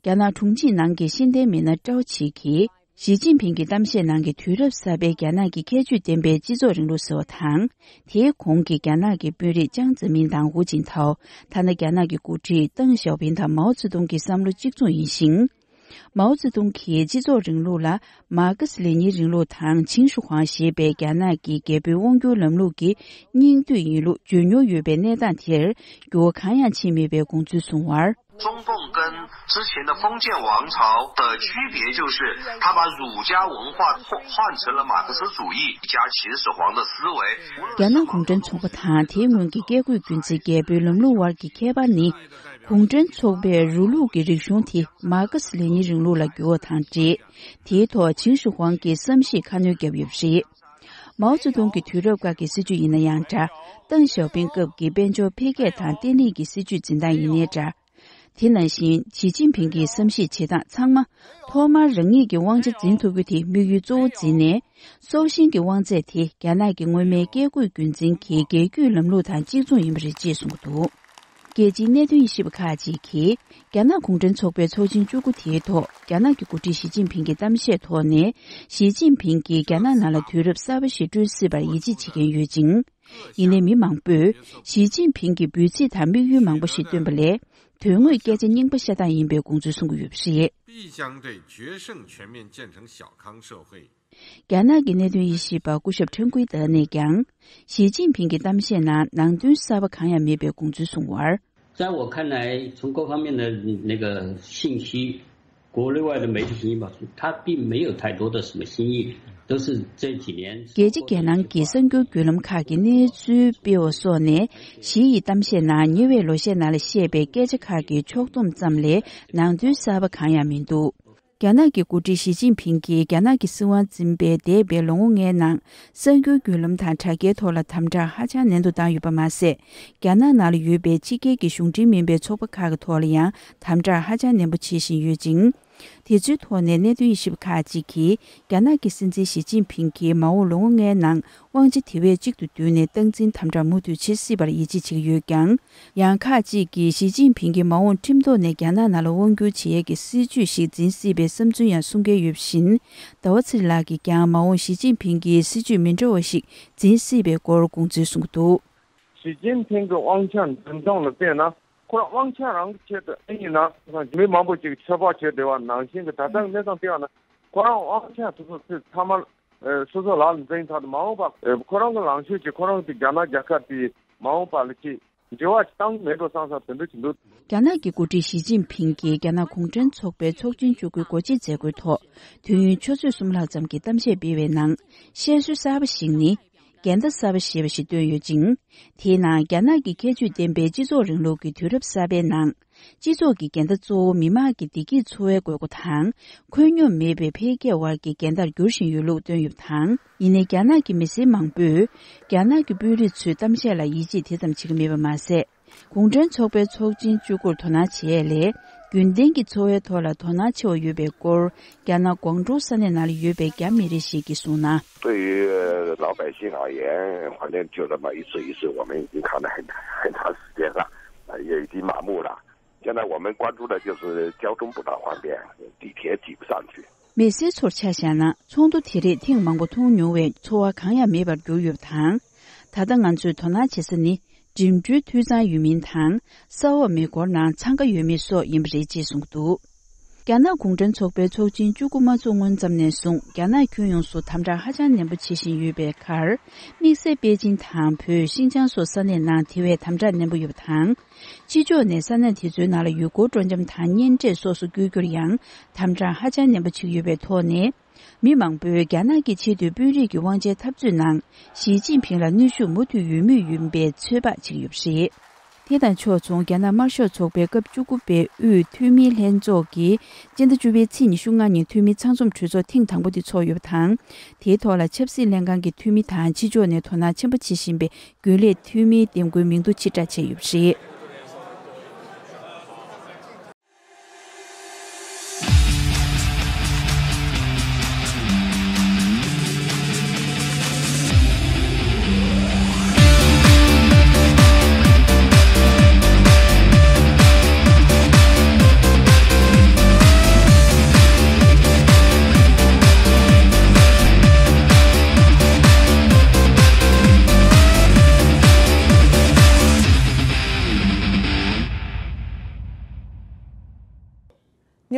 རྒྱ་ནག་དྲུང་ཆེའི་ནང་གི་ཤེས་ལྡན་མི་སྣ་ཀྲའོ་ཆི་གིས། ཞི་ཅིན་ཕིང་གི་གཏམ་བཤད་ནང་གི་དུས་རབས་གསར་པའི་རྒྱ་ནག་གི་ཁྱད་ཆོས་ལྡན་པའི་སྤྱི་ཚོགས་རིང་ལུགས་ཟེར་བ་དང་། དེའི་གོང་གི་རྒྱ་ནག་གི་དཔོན་རིགས་ཅང་ཙེ་མིན་དང་ཧུའུ་ཅིན་ཐའོ། ཐ་ན་རྒྱ་ནག་གི་འགོ་ཁྲིད་ཏེང་ཞའོ་ཕིང་དང་མའོ་ཙེ་ཏུང་གི་བསམ་བློ་གཅིག་མཚུངས་ཡིན་ཞིང་། མའོ་ཙེ་ཏུང་གིས་སྤྱི་ཚོགས་རིང་ལུགས་ལ་མར་ཁེ་སི་ལེ་ཉིན་རིང་ལུགས་དང་ཆིང་ཧྲི་ཧུའང་ཞེས་པའི་རྒྱ་ནག་གི་རྒྱལ་པོའི་དབང་སྒྱུར་ལམ་ལུགས་ཀྱི་སྙིང་བསྡུས་ཡིན་ལུགས་བརྗོད་མྱོང་ཡོད་པའི་གནས་སྟངས་དེར་འགྱུར་བ་གང་ཡང་ཕྱིན་མེད་པའི་དགོངས་ཚུལ་གསུངས་བར། 中共跟之前的封建王朝的区别就是，他把儒家文化换换成了马克思主义加秦始皇的思维。 རྒྱ་ནག་གུང་ཁྲན་ཚོགས་པ་དང་དེའི་སྔོན་གྱི་བཀས་བཀོད་རྒྱུད་འཛིན་རྒྱལ་པོའི་ལམ་ལུགས་དབར་གྱི་ཁྱད་པར་ནི། གུང་ཁྲན་ཚོགས་པའི་རུ་ལུགས་ཀྱི་རིག་གཞུང་དེ་མར་ཁེ་སི་ལེ་ཉིན་རིང་ལུགས་ལ་བསྒྱུར་བ་དང་འབྲེལ། དེའི་ཐོག་ཆིང་ཧྲི་ཧུའང་གི་བསམ་གཞིག་ཁ་སྣོན་བརྒྱབ་ཡོད་པ་རེད། མའོ་ཙེ་ཏུང་གི་དུས་རབས་སྐབས་ཀྱི་སྲིད་བྱུས་ཡིན་ན་ཡང་འདྲ། ཏེང་ཞའོ་ཕིང་སྐབས་ཀྱི་དཔལ་འབྱོར་འཕེལ་རྒྱས་དང་བརྟན་ལྷིང་གི་སྲིད་བྱུས་འཛིན་སྟངས་ཡིན་ནའི་འདྲ། དེ་ནང་བཞིན་ཞི་ཅིན་ཕིང་གི་བསམ་གཞིག་བྱེད་སྟངས་ཚང་མ། ཐོག་མར་རང་ཉིད་ཀྱི་དབང་ཆ་འཛིན་ཐུབ་རྒྱུ་དེ་དམིགས་ཡུལ་གཙོ་བོ་འཛིན་ནས། སྲོག་ཤིང་གི་དབང་ཚད་དེ་རྒྱ་ནག་གི་སྔོན་མའི་བཀས་བཀོད་རྒྱུད་འཛིན་གྱི་རྒྱལ་རྒྱུད་ལམ་ལུགས་དང་གཅིག་མཚུངས་ཡིན་པ་རེད་ཅེས་གསུངས་འདུག་རྒྱལ་སྤྱིའི་གནད་དོན་དབྱེ་ཞིབ་པ་ཁག་ཅིག་གིས། རྒྱ་ནག་གུང་ཁྲན་ཚོགས་པའི་ཚོགས་ཆེན་བཅུ་དགུ་དེའི་ཐོག་རྒྱ་ནག་གི་འགོ་ཁྲིད་ཞི་ཅིན་ཕིང་གི་གཏམ་བཤད་ཐོག་ནས། ཞི་ཅིན་ཕིང་གིས་རྒྱ་ནག་ནང་ལ་དུས་རབས་གསར་པ་ཞིག་བསྐྲུན་སྲིད་པར་ཡིད་ཆེས་བྱེད་མཁན་ཡོད་ཅིང་། ཡིན་ནའི་མི་མང་པོས་ཞི་ཅིན་ཕིང་གིས་འབོད་ཚིག་དང་དམིགས་ཡུལ་མང་པོ་ཞིག་བཏོན་པ་ལས། དོན་དངོས་སྐད་ཆ་རྙིང་པ་བཤད་སྟངས་ཡིན་པའི་དགོངས་ཚུལ་གསུང་གི་ཡོད་པ་རེད། 必将对决胜全面建成小康社会 རྒྱ་ནག་གི་གནད་དོན་དབྱེ་ཞིབ་པ་སྐུ་ཞབས་ཁྲེན་ཀུའི་ཏེ་ནས་ཀྱང་། ཞི་ཅིན་ཕིང་གི་གཏམ་བཤད་ནང་ནང་དོན་གསར་པ་གང་ཡང་མེད་པའི་དགོངས་ཚུལ་གསུངས་བར། 在我看来，从各方面的那个信息，国内外的媒体信息吧，他并没有太多的什么新意，都是这几年。 རྒྱལ་སྤྱི་རྒྱལ་ནང་གི་གསར་འགྱུར་བརྒྱུད་ལམ་ཁག་གི་གནས་ཚུལ་སྤེལ་བ་སོགས་ནས། ཞི་ཡི་གཏམ་བཤད་ནང་ཉེ་བའི་ལོ་ཤས་ནང་ལ་བཤད་པའི་སྐད་ཆ་ཁག་གི་ཕྱོགས་བསྡོམས་ཙམ་ལས་ནང་དོན་གསར་པ་གང་ཡང་མི་འདུག་རྒྱ་ནག་གི་འགོ་ཁྲིད་ཞི་ཅིན་ཕིང་གིས་རྒྱ་ནག་གི་སྲིད་དབང་འཛིན་པའི་འདས་པའི་ལོ་ངོ་ལྔའི་ནང་། གསར་འགྱུར་བརྒྱུད་ལམ་དང་དྲ་རྒྱའི་ཐོག་ལ་དམ་དྲག་ཧ་ཅང་ནན་དུ་བཏང་ཡོད་པ་མ་ཟད། རྒྱ་ནག་ནང་ལ་ཡོད་པའི་ཕྱི་རྒྱལ་གྱི་གཞུང་འབྲེལ་མིན་པའི་ཚོགས་པ་ཁག་གི་ཐོག་ལ་ཡང་དམ་དྲག་ཧ་ཅང་ནན་པོ་བྱེད་བཞིན་ཡོད་ཅིང་། དེ་ཚོའི་ཐོག་ནས་གནད་དོན་དབྱེ་ཞིབ་པ་ཁག་ཅིག་གིས། རྒྱ་ནག་གི་སྲིད་འཛིན་ཞི་ཅིན་ཕིང་གིས་མ་འོངས་ལོ་ངོ་ལྔའི་ནང་། དབང་ཆ་དེ་བས་གཅིག་ཏུ་བསྡུས་ནས་སྟངས་འཛིན་དམ་དྲག་མུ་མཐུད་བྱེད་སྲིད་པར་ཡིད་ཆེས་བྱེད་ཀྱི་ཡོད་ཀྱང་། ཡང་ཁག་ཅིག་གིས་ཞི་ཅིན་ཕིང་གིས་མ་འོངས་ཁྲིམས་ཐོག་ནས་རྒྱ་ནག་ནང་ལ་དབང་བསྒྱུར་བྱེད་ཡས་ཀྱི་སྲིད་བྱུས་ཤིག་འཛིན་སྲིད་པའི་བསམ་ཚུལ་ཡང་གསུང་མཁན་ཡོད་པ་བཞིན། ཟླ་བ་ཚེ་རིང་ལགས་ཀྱིས་ཀྱང་མ་འོངས་ཞི་ཅིན་ཕིང་གིས་སྲིད་བྱུས་མི་འདྲ་བ་ཞིག་འཛིན་སྲིད་པའི་སྐོར་དགོངས་ཚུལ་གསུངས་འདུག་ཞི་ཅིན་ཕིང་གི་དབང་ཆ་འཛིན་སྟངས་ལ་བལྟས་ན། ཁོ་རང་དབང་ཆ་རང་གི་ཆེད་དུ་ཨེ་ཡིན་ན། མི་མང་པོ་ཅིག་ཚོད་དཔག་བྱས་བསྡད་པ་ནང་བཞིན་གྱི་ད་ལྟ་གནས་སྟངས་བལྟས་པ་ན། ཁོ་རང་དབང་ཆ་དེ་ཚོ་ཚང་མ་སོ་སོ་ལག་ལ་འཛིན་ཚར་དུས་མ་འོངས་པ་ཁོ་རང་གི་ལངས་ཕྱོགས་ཀྱི་ཁོ་རང་གི་རྒྱ་ནག་རྒྱལ་ཁབ་དེའི་མ་འོངས་པ་ལ་ཅིག་འགྱུར་བ་བཏང་མེད་འགྲོ་བསམ་བསམ་དེ་འདྲ་ཅིག་འདུག་རྒྱ་ནག་གི་འགོ་ཁྲིད་ཞི་ཅིན་ཕིང་གིས་རྒྱ་ནག་གུང་ཁྲན་ཚོགས་པའི་ཚོགས་ཆེན་བཅུ་དགུའི་སྒོ་འབྱེད་མཛད་སྒོའི་ཐོག་དུས་ཡུན་ཆུ་ཚོད་གསུམ་ལྷག་ཙམ་གྱི་གཏམ་བཤད་སྤེལ་བའི་ནང་། བཤད་སྲོལ་གསར་པ་ཞིག་ནི། འགལ་ཟླ་གསར་པ་ཞེས་པ་ཞིག་བཏོན་ཡོད་ཅིང་། དེའི་ནང་རྒྱ་ནག་གི་ཁྱད་ཆོས་ལྡན་པའི་སྤྱི་ཚོགས་རིང་ལུགས་ཀྱི་དུས་རབས་གསར་པའི་ནང་། སྤྱི་ཚོགས་ཀྱི་འགལ་ཟླ་གཙོ་བོ་མི་དམངས་ཀྱི་བདེ་སྐྱིད་འཚོ་བའི་དགོས་མཁོ་དང་། ཁོད་སྙོམས་མེད་པའི་འཕེལ་རྒྱས་བར་གྱི་འགལ་ཟླར་འགྱུར་བཞིན་ཡོད་ལུགས་བཏོན་ཡོད་པ་དང་། ཡིན་ནའི་རྒྱ་ནག་གི་མི་སེར་མང་པོས་རྒྱ་ནག་གི་དཔོན་རིགས་ཚོའི་གཏམ་བཤད་ལ་ཡིད་ཆེས་དེ་ཙམ་བྱེད་ཀྱི་མེད་པ་མ་ཟད། གུང་ཁྲན་ཚོགས་པའི་ཚོགས་ཆེན་བཅུ་དགུར་དོ་སྣང་བྱེད་ཡས་ལས། རྒྱུན་ལྡན་གྱི་འཚོ་བའི་ཐོག་ལ་དོ་སྣང་ཆེ་བ་ཡོད་པའི་སྐོར། རྒྱ་ནག་ཀོང་ཀྲོའུ་ས་གནས་ནང་ལ་ཡོད་པའི་རྒྱ་མི་རིགས་ཤིག་གིས་གསུངས་ན། 对于老百姓而言，反正就这么一岁一岁，我们已经看了很很长时间了，呃，也已经麻木了。现在我们关注的就是交通不大方便，地铁挤不上去。 མི་སེར་ཚོར་ཆ་བཞག་ན། ཚོགས་འདུ་དེ་རིགས་ཐེངས་མང་པོ་མཐོང་མྱོང་བས་ཚོར་བ་གང་ཡང་མེད་པར་གྱུར་ཡོད་པ་དང་། ད་ལྟ་ང་ཚོས་དོ་སྣང་བྱེད་ས་ནི། འགྲིམ་འགྲུལ་འཐུས་ཚང་ཡོད་མིན་དང་། ས་འོག་མེ་འཁོར་ནང་འཚང་ཁ་ཡོད་མེད་སོགས་ཡིན་པ་རེད་ཅེས་གསུངས་འདུག་རྒྱ་ནག་གུང་ཁྲན་ཚོགས་པའི་ཚོགས་ཆེན་བཅུ་དགུ་མ་ཚོགས་སྔོན་ཙམ་ནས་བཟུང་རྒྱ་ནག་ཁྱོན་ཡོངས་སུ་དམ་དྲག་ཧ་ཅང་ནན་པོ་བྱེད་བཞིན་ཡོད་པའི་ཁར། དམིགས་བསལ་པེ་ཅིན་དང་བོད་ཤིན་ཅང་སོགས་ས་གནས་ནང་དེ་བས་དམ་དྲག་ནན་པོ་ཡོད་པ་དང་། ཕྱི་ཕྱོགས་ནས་ས་གནས་དེ་ཚོའི་ནང་ལ་ཡུལ་སྐོར་སྤྲོ་འཆམ་དང་གཉེན་འཕྲད་སོགས་སུ་བསྐྱོད་རྒྱུར་ཡང་དམ་དྲག་ཧ་ཅང་ནན་པོ་བྱེད་ཀྱི་ཡོད་པའི་ཐོག་ནས། མི་མང་པོས་རྒྱ་ནག་གི་ཆེས་མཐོའི་དཔོན་རིགས་ཀྱི་དབང་ཆའི་འཐབ་རྩོད་ནང་ཞི་ཅིན་ཕིང་ལ་གནོན་ཤུགས་མུ་མཐུད་ཡོད་མུས་ཡིན་པའི་ཚོད་དཔག་བྱེད་ཀྱི་ཡོད་པ་རེད། དེ་དང་ཕྱོགས་མཚུངས། རྒྱ་ནག་དམར་ཤོག་ཚོགས་པའི་སྐབས་བཅུ་དགུ་པའི་དབུས་འཐུས་མིའི་ལྷན་ཚོགས་ཀྱིས་སྤྱི་ཟླ་བཅུ་པའི་ཚེས་ཉི་ཤུ་ལྔ་ཉིན་འཐུས་མིའི་ཚང་འཛོམས་གྲོས་ཚོགས་ཐེངས་དང་པོ་དེ་ཚོགས་ཡོད་པ་དང་། དེའི་ཐོག་ལ་ཆབ་སྲིད་ལྷན་ཁང་གི་འཐུས་མི་དང་ཕྱི་ཕྱོགས་ནས་དོ་སྣང་ཆེན་པོ་བྱེད་བཞིན་པའི་རྒྱུན་ལས་འཐུས་མིའི་འདེམས་བསྐོའི་མིང་ཐོ་ཕྱིར་བསྒྲགས་བྱས་ཡོད་པ་རེད།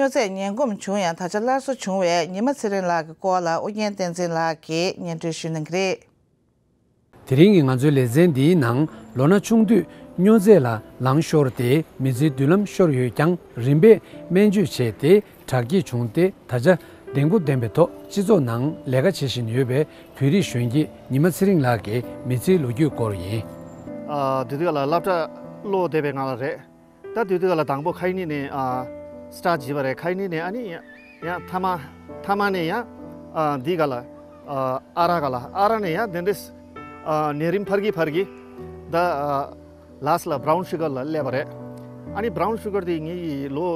སྨྱོ་རྫས་ངན་གོམས་བྱུང་ཡང་ད་ཆ་སླར་གསོ་བྱུང་བའི་ཉི་མ་ཚེ་རིང་ལགས་ཀྱི་སྐོར་ལ་ཨོ་རྒྱན་བསྟན་འཛིན་ལགས་ཀྱིས་སྙན་སྒྲོན་ཞུ་གནང་གི་རེད། དེ་རིང་གི་ང་ཚོའི་ལེ་ཚན་འདིའི་ནང་ལོ་ན་ཆུང་དུས་སྨྱོ་རྫས་ལ་ལང་ཤོར་ཏེ་མི་ཚེའི་མདུན་ལམ་ཤོར་ཡོད་ཀྱང་རིམ་པས་སྨན་བཅོས་བྱས་ཏེ་དྲག་སྐྱེད་བྱུང་སྟེ་ད་ཆ་གདེང་སྤོབས་ལྡན་པའི་ཐོག་སྤྱི་ཚོགས་ནང་ལས་ཀ་བྱེད་བཞིན་ཡོད་པའི་བོད་རིགས་གཞོན་སྐྱེས་ཉི་མ་ཚེ་རིང་ལགས་ཀྱི་མི་ཚེའི་ལོ་རྒྱུས་སྐོར་ཡིན། ཨ། དེ་དུས་ལ་སློབ་གྲྭ་སློབ་བསྡད་པའི་སྒང་ལ་རེད། ད་དེ་དུས་ལ་དང་པོ་ཁ་ཡི་ནི་ནས་ཨ་སི་ཊར་ཊི་བྱས་པ་རེད། ཁ་ཡི་ནི་ནས་ཨ་ནི་ཡང་ཡང་མཐའ་མ་མཐའ་མ་ནས་ཡང་ཨ་འདི་ག་ལ་ཨ་ཨ་ར་ག་ལ་ཨ་ར་ནས་ཡང་དེ་འདྲས་ཨ་ནས་རིམ་འཕར་གྱི་འཕར་གྱི་ད་ཨ་ལ་སི་ལ་བྷ་རའུན་ཤུ་གར་ལ་སླེབས་པ་རེད། ཨ་ནི་བྷ་རའུན་ཤུ་གར་དེ་ངེད་ཀྱི་ལོ་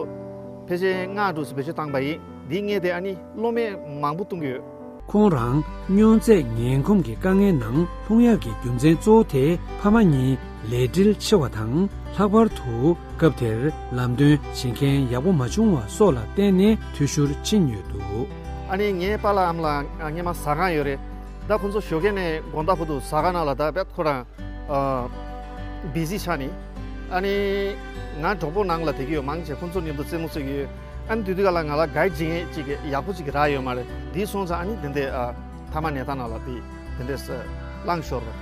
ཕལ་ཆེར་ལྔ་དྲུག་ཙམ་བེད་སྤྱོད་བཏང་པ་ཡིན། འདི་ངས་དེ་ཨ་ནི་གློ་མེད་མང་པོ་བཏུང་གི་ཡོད། ཁོང་རང་སྨྱོ་རྫས་ངན་གོམས་ཀྱི་དཀའ་ངལ་ནང་ལྷུང་ཡག་གི་རྒྱུ་མཚན་གཙོ་བོ་དེ་ཕ་མ་གཉིས་ལས་བྲེལ་ཆེ་བ་དང་། ལྷག་པར་དུ་སྐབས་དེར་ལམ་སྟོན་བྱེད་མཁན་ཡག་པོ་མ་བྱུང་བ་སོགས་ལ་བརྟེན་ནས་འཐུས་ཤོར་ཕྱིན་ཡོད་འདུག་ཨ་ནི་ངའི་པཱ་ལགས་ཨ་མ་ལགས་སྔོན་མ་ཟ་ཁང་ཡོད་རེད། ད་ཁོང་ཚོ་ཞོགས་ཀས་ནས་དགོང་དག་བར་དུ་ཟ་ཁང་ནང་ལ་ད་བེད་ཁོ་རང་ཨ་བི་ཟི་ཆགས་ནས། ཨ་ནི་ང་གྲོགས་པོ་ནང་ལ་བསྡད་ཀྱི་ཡོད། མང་ཆེ་ཁོང་ཚོ་མཉམ་དུ་རྩེད་མོ་རྩེ་གི་ཡོད། ཨ་ནི་དེ་དུས་ག་ལ་ང་ལ་གའི་བྱེད་མཁན་ཅིག་ཡག་པོ་ཅིག་རག་ཡོད་མ་རེད། དེ་སོང་ཙང་ཨ་ནི་དེ་འདྲས་ཨ་མཐའ་མ་གནས་སྟངས་ནང་ལ་དེ་དེ་འདྲས་ལངས་ཤོར་བ།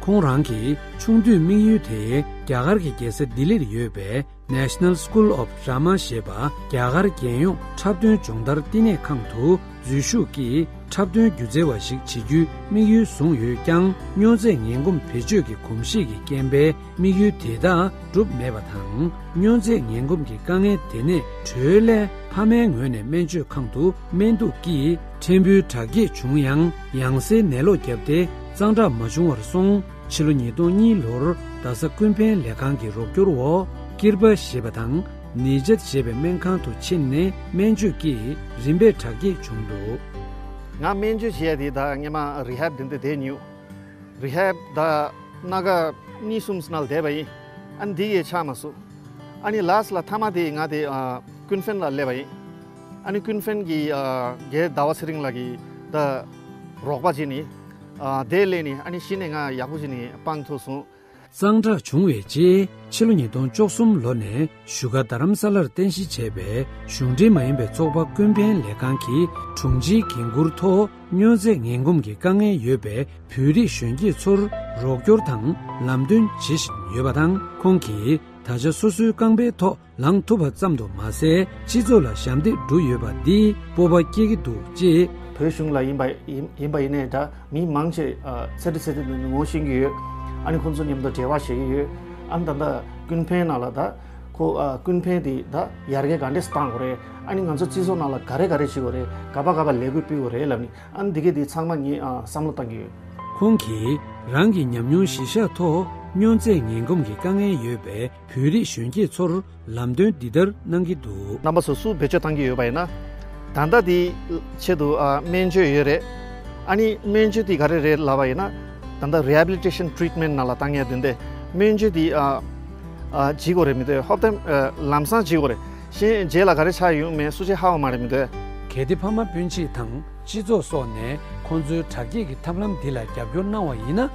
ཁོང་རང་གི་ཆུང་དུས་དམིགས་ཡུལ་དེ་རྒྱ་གར་གྱི་རྒྱལ་ས་ལྡི་ལིར་ཡོད་པའི་National School of Drama ཞེས་པ་རྒྱ་གར་རྒྱལ་ཡོངས་འཁྲབ་སྟོན་སྦྱོང་བརྡར་བསྟི་གནས་ཁང་དུ་འཛུལ་ཞུགས་ཀྱིས་འཁྲབ་སྟོན་སྒྱུ་རྩལ་བ་ཞིག་བྱེད་རྒྱུའི་དམིགས་ཡུལ་བཟུང་ཡོད་ཀྱང་། སྨྱོ་རྫས་ངན་གོམས་བེད་སྤྱོད་ཀྱི་གོམས་གཤིས་ཀྱི་རྐྱེན་པས། དམིགས་ཡུལ་དེ་དག་འགྲུབ་མེད་པ་དང་། སྨྱོ་རྫས་ངན་གོམས་ཀྱི་དཀའ་ངལ་དེ་ནས་གྲོལ་སླད། ཕ་མའི་ངོས་ནས་སྨན་བཅོས་ཁང་དུ་སྨན་གཏུགས་ཀྱིས་ཕྲན་བུ་དྲག་སྐྱེད་བྱུང་ཡང་། ཡང་སེ་ནད་ལོག་བརྒྱབ་སྟེ་གཙང་དྲག་མ་བྱུང་བར་སོང་། ཕྱི་ལོ་ཉིས་སྟོང་གཉིས་ལོར་རྡ་ས་ཀུན་ཕན་ལས་ཁང་གི་རོགས་སྐྱོར་འོག་ཀིར་པ་ཞེས་པ་དང་ནི་ཇད་ཞེས་པའི་སྨན་ཁང་དུ་ཕྱིན་ནས་སྨན་བཅོས་ཀྱིས་རིམ་པས་དྲག་སྐྱེད་བྱུང་འདུག་ང་སྨན་བཅོས་བྱས་ཏེ་ད་སྔོན་མ་རི་ཧེབ་དེ་འདྲ་བསྡད་མྱོང་། རི་ཧེབ་ད་སྣ་ཁ་གཉིས་གསུམ་ཙམ་ནང་བསྡད་པ་ཡིན། ཨ་ནི་འདི་གས་ཆགས་མ་སོང་། ཨ་ནི་ལ་སི་ལ་མཐའ་མ་དེ་ང་དེ་ཨ་ཀུན་ཕན་ལ་སླེབས་པ་ཡིན། ཨ་ནི་ཀུན་ཕན་གྱི་ཨ་རྒན་ཟླ་བ་ཚེ་རིང་ལགས་ཀྱིས་ད་རོགས་པ་བྱས་ནས་ཨ་དེ་སླེབས་ནས་ཨ་ནི་གཞི་ནས་ང་ཡག་པོ་བྱས་ནས་སྤང་ཐུབ་སོང་། གཙང་དྲག་བྱུང་བའི་རྗེས་ཕྱི་ལོ་ཉིས་སྟོང་བཅུ་གསུམ་ལོ་ནས་བཞུགས་སྒར་རྡ་རམ་ས་ལར་རྟེན་གཞི་བྱས་པའི་གཞུང་འབྲེལ་མ་ཡིན་པའི་ཚོགས་པ་ཀུན་ཕན་ལས་ཁང་གི་དྲུང་ཆེའི་འགན་འཁུར་ཐོག་སྨྱོ་རྫས་ངན་གོམས་ཀྱི་དཀའ་ངལ་ཡོད་པའི་བོད་རིགས་གཞོན་སྐྱེས་ཚོར་རོགས་སྐྱོར་དང་ལམ་སྟོན་བྱེད་བཞིན་ཡོད་པ་དང་། ཁོང་གིས་ད་ཆ་སོ་སོའི་རྐང་པའི་ཐོག་ལངས་ཐུབ་པ་ཙམ་དུ་མ་ཟད། སྤྱི་ཚོགས་ལ་ཞབས་འདེགས་བསྒྲུབས་ཡོད་པ་འདིས་སྤོབས་པ་སྐྱེ་གི་འདུག་ཅེས་ བོད་གཞུང་ལ་ཡིན་པ་ཡིན་ཡིན་པ་ཡིན་ནའི་འདྲ། མི་མང་ཆེ་ཨ་ཚེ་འདི་ཚེ་འདི་ངོ་ཤེས་ཀྱི་ཡོད། ཨ་ནི་ཁོང་ཚོ་མཉམ་དུ་འབྲེལ་བ་བྱེད་ཀྱི་ཡོད། ཨ་ནི་ད་ལྟ་ཀུན་ཕན་ནང་ལ་ད་ཁོ་ཨ་ཀུན་ཕན་དེ་ད་ཡར་རྒྱས་ག་འདྲས་བཏང་དགོས་རེད། ཨ་ནི་ང་ཚོ་སྤྱི་ཚོགས་ནང་ལ་ག་རེ་ག་རེ་བྱེད་དགོས་རེད། ག་པ་ག་པ་ལས་འགུལ་སྤེལ་དགོས་རེད་ལབ་ནི། ཨ་ནི་འདི་གས་འདི་ཚང་མ་ངས་ཨ་བསམ་བློ་བཏང་གི་ཡོད། ཁོང་གིས་རང་གི་ཉམས་མྱོང་གཞི་བཞག་ཐོག་མྱོང་ཚད་ངན་གོམས་ཀྱི་དཀའ་ངལ་ཡོད་པའི་བོད་རིགས་གཞོན་སྐྱེས་ཚོར་ལམ་སྟོན་འདི་ལྟར་གནང་གི་འདུག། རྣམ་པ་ཚོ་སུ་བེད་སྤྱོད་བཏང་གི་ཡོད་པ་ཡིན་ན། ད་ལྟ་དེའི་ཆེད་དུ་ཨ་སྨན་བཅོས་ཡོད་རེད། ཨ་ནི་སྨན་བཅོས་དེ་ག་རེ་རེད་ལབ་པ་ཡིན་ན། ད་ལྟ་rehabilitation treatment ནང་ལ་བཏང་ཡ་དེ་འདྲ། སྨན་བཅོས་དེ་ཨ་ཨ་བྱེད་དགོས་རེད་མི་འདུག། ཧོབ་ཏེ་ཨ་ལམ་སང་བྱེད་དགོས་རེད། གཞན་རྗེས་ལ་ག་རེ་ཆགས་ཡོང་མིན་སུ་གཅིག་ཧ་གོ་མ་རེད་མི་འདུག། གལ་ཏེ་ཕ་མ་སྤུན་མཆེད་དང་སྤྱི་ཚོགས་སོགས་ནས་ཁོང་ཚོའི་དྲག་སྐྱེད་ཀྱི་ཐབས་ལམ་འདི་ལ་རྒྱབ་སྐྱོར་གནང་བ་ཡིན་ན།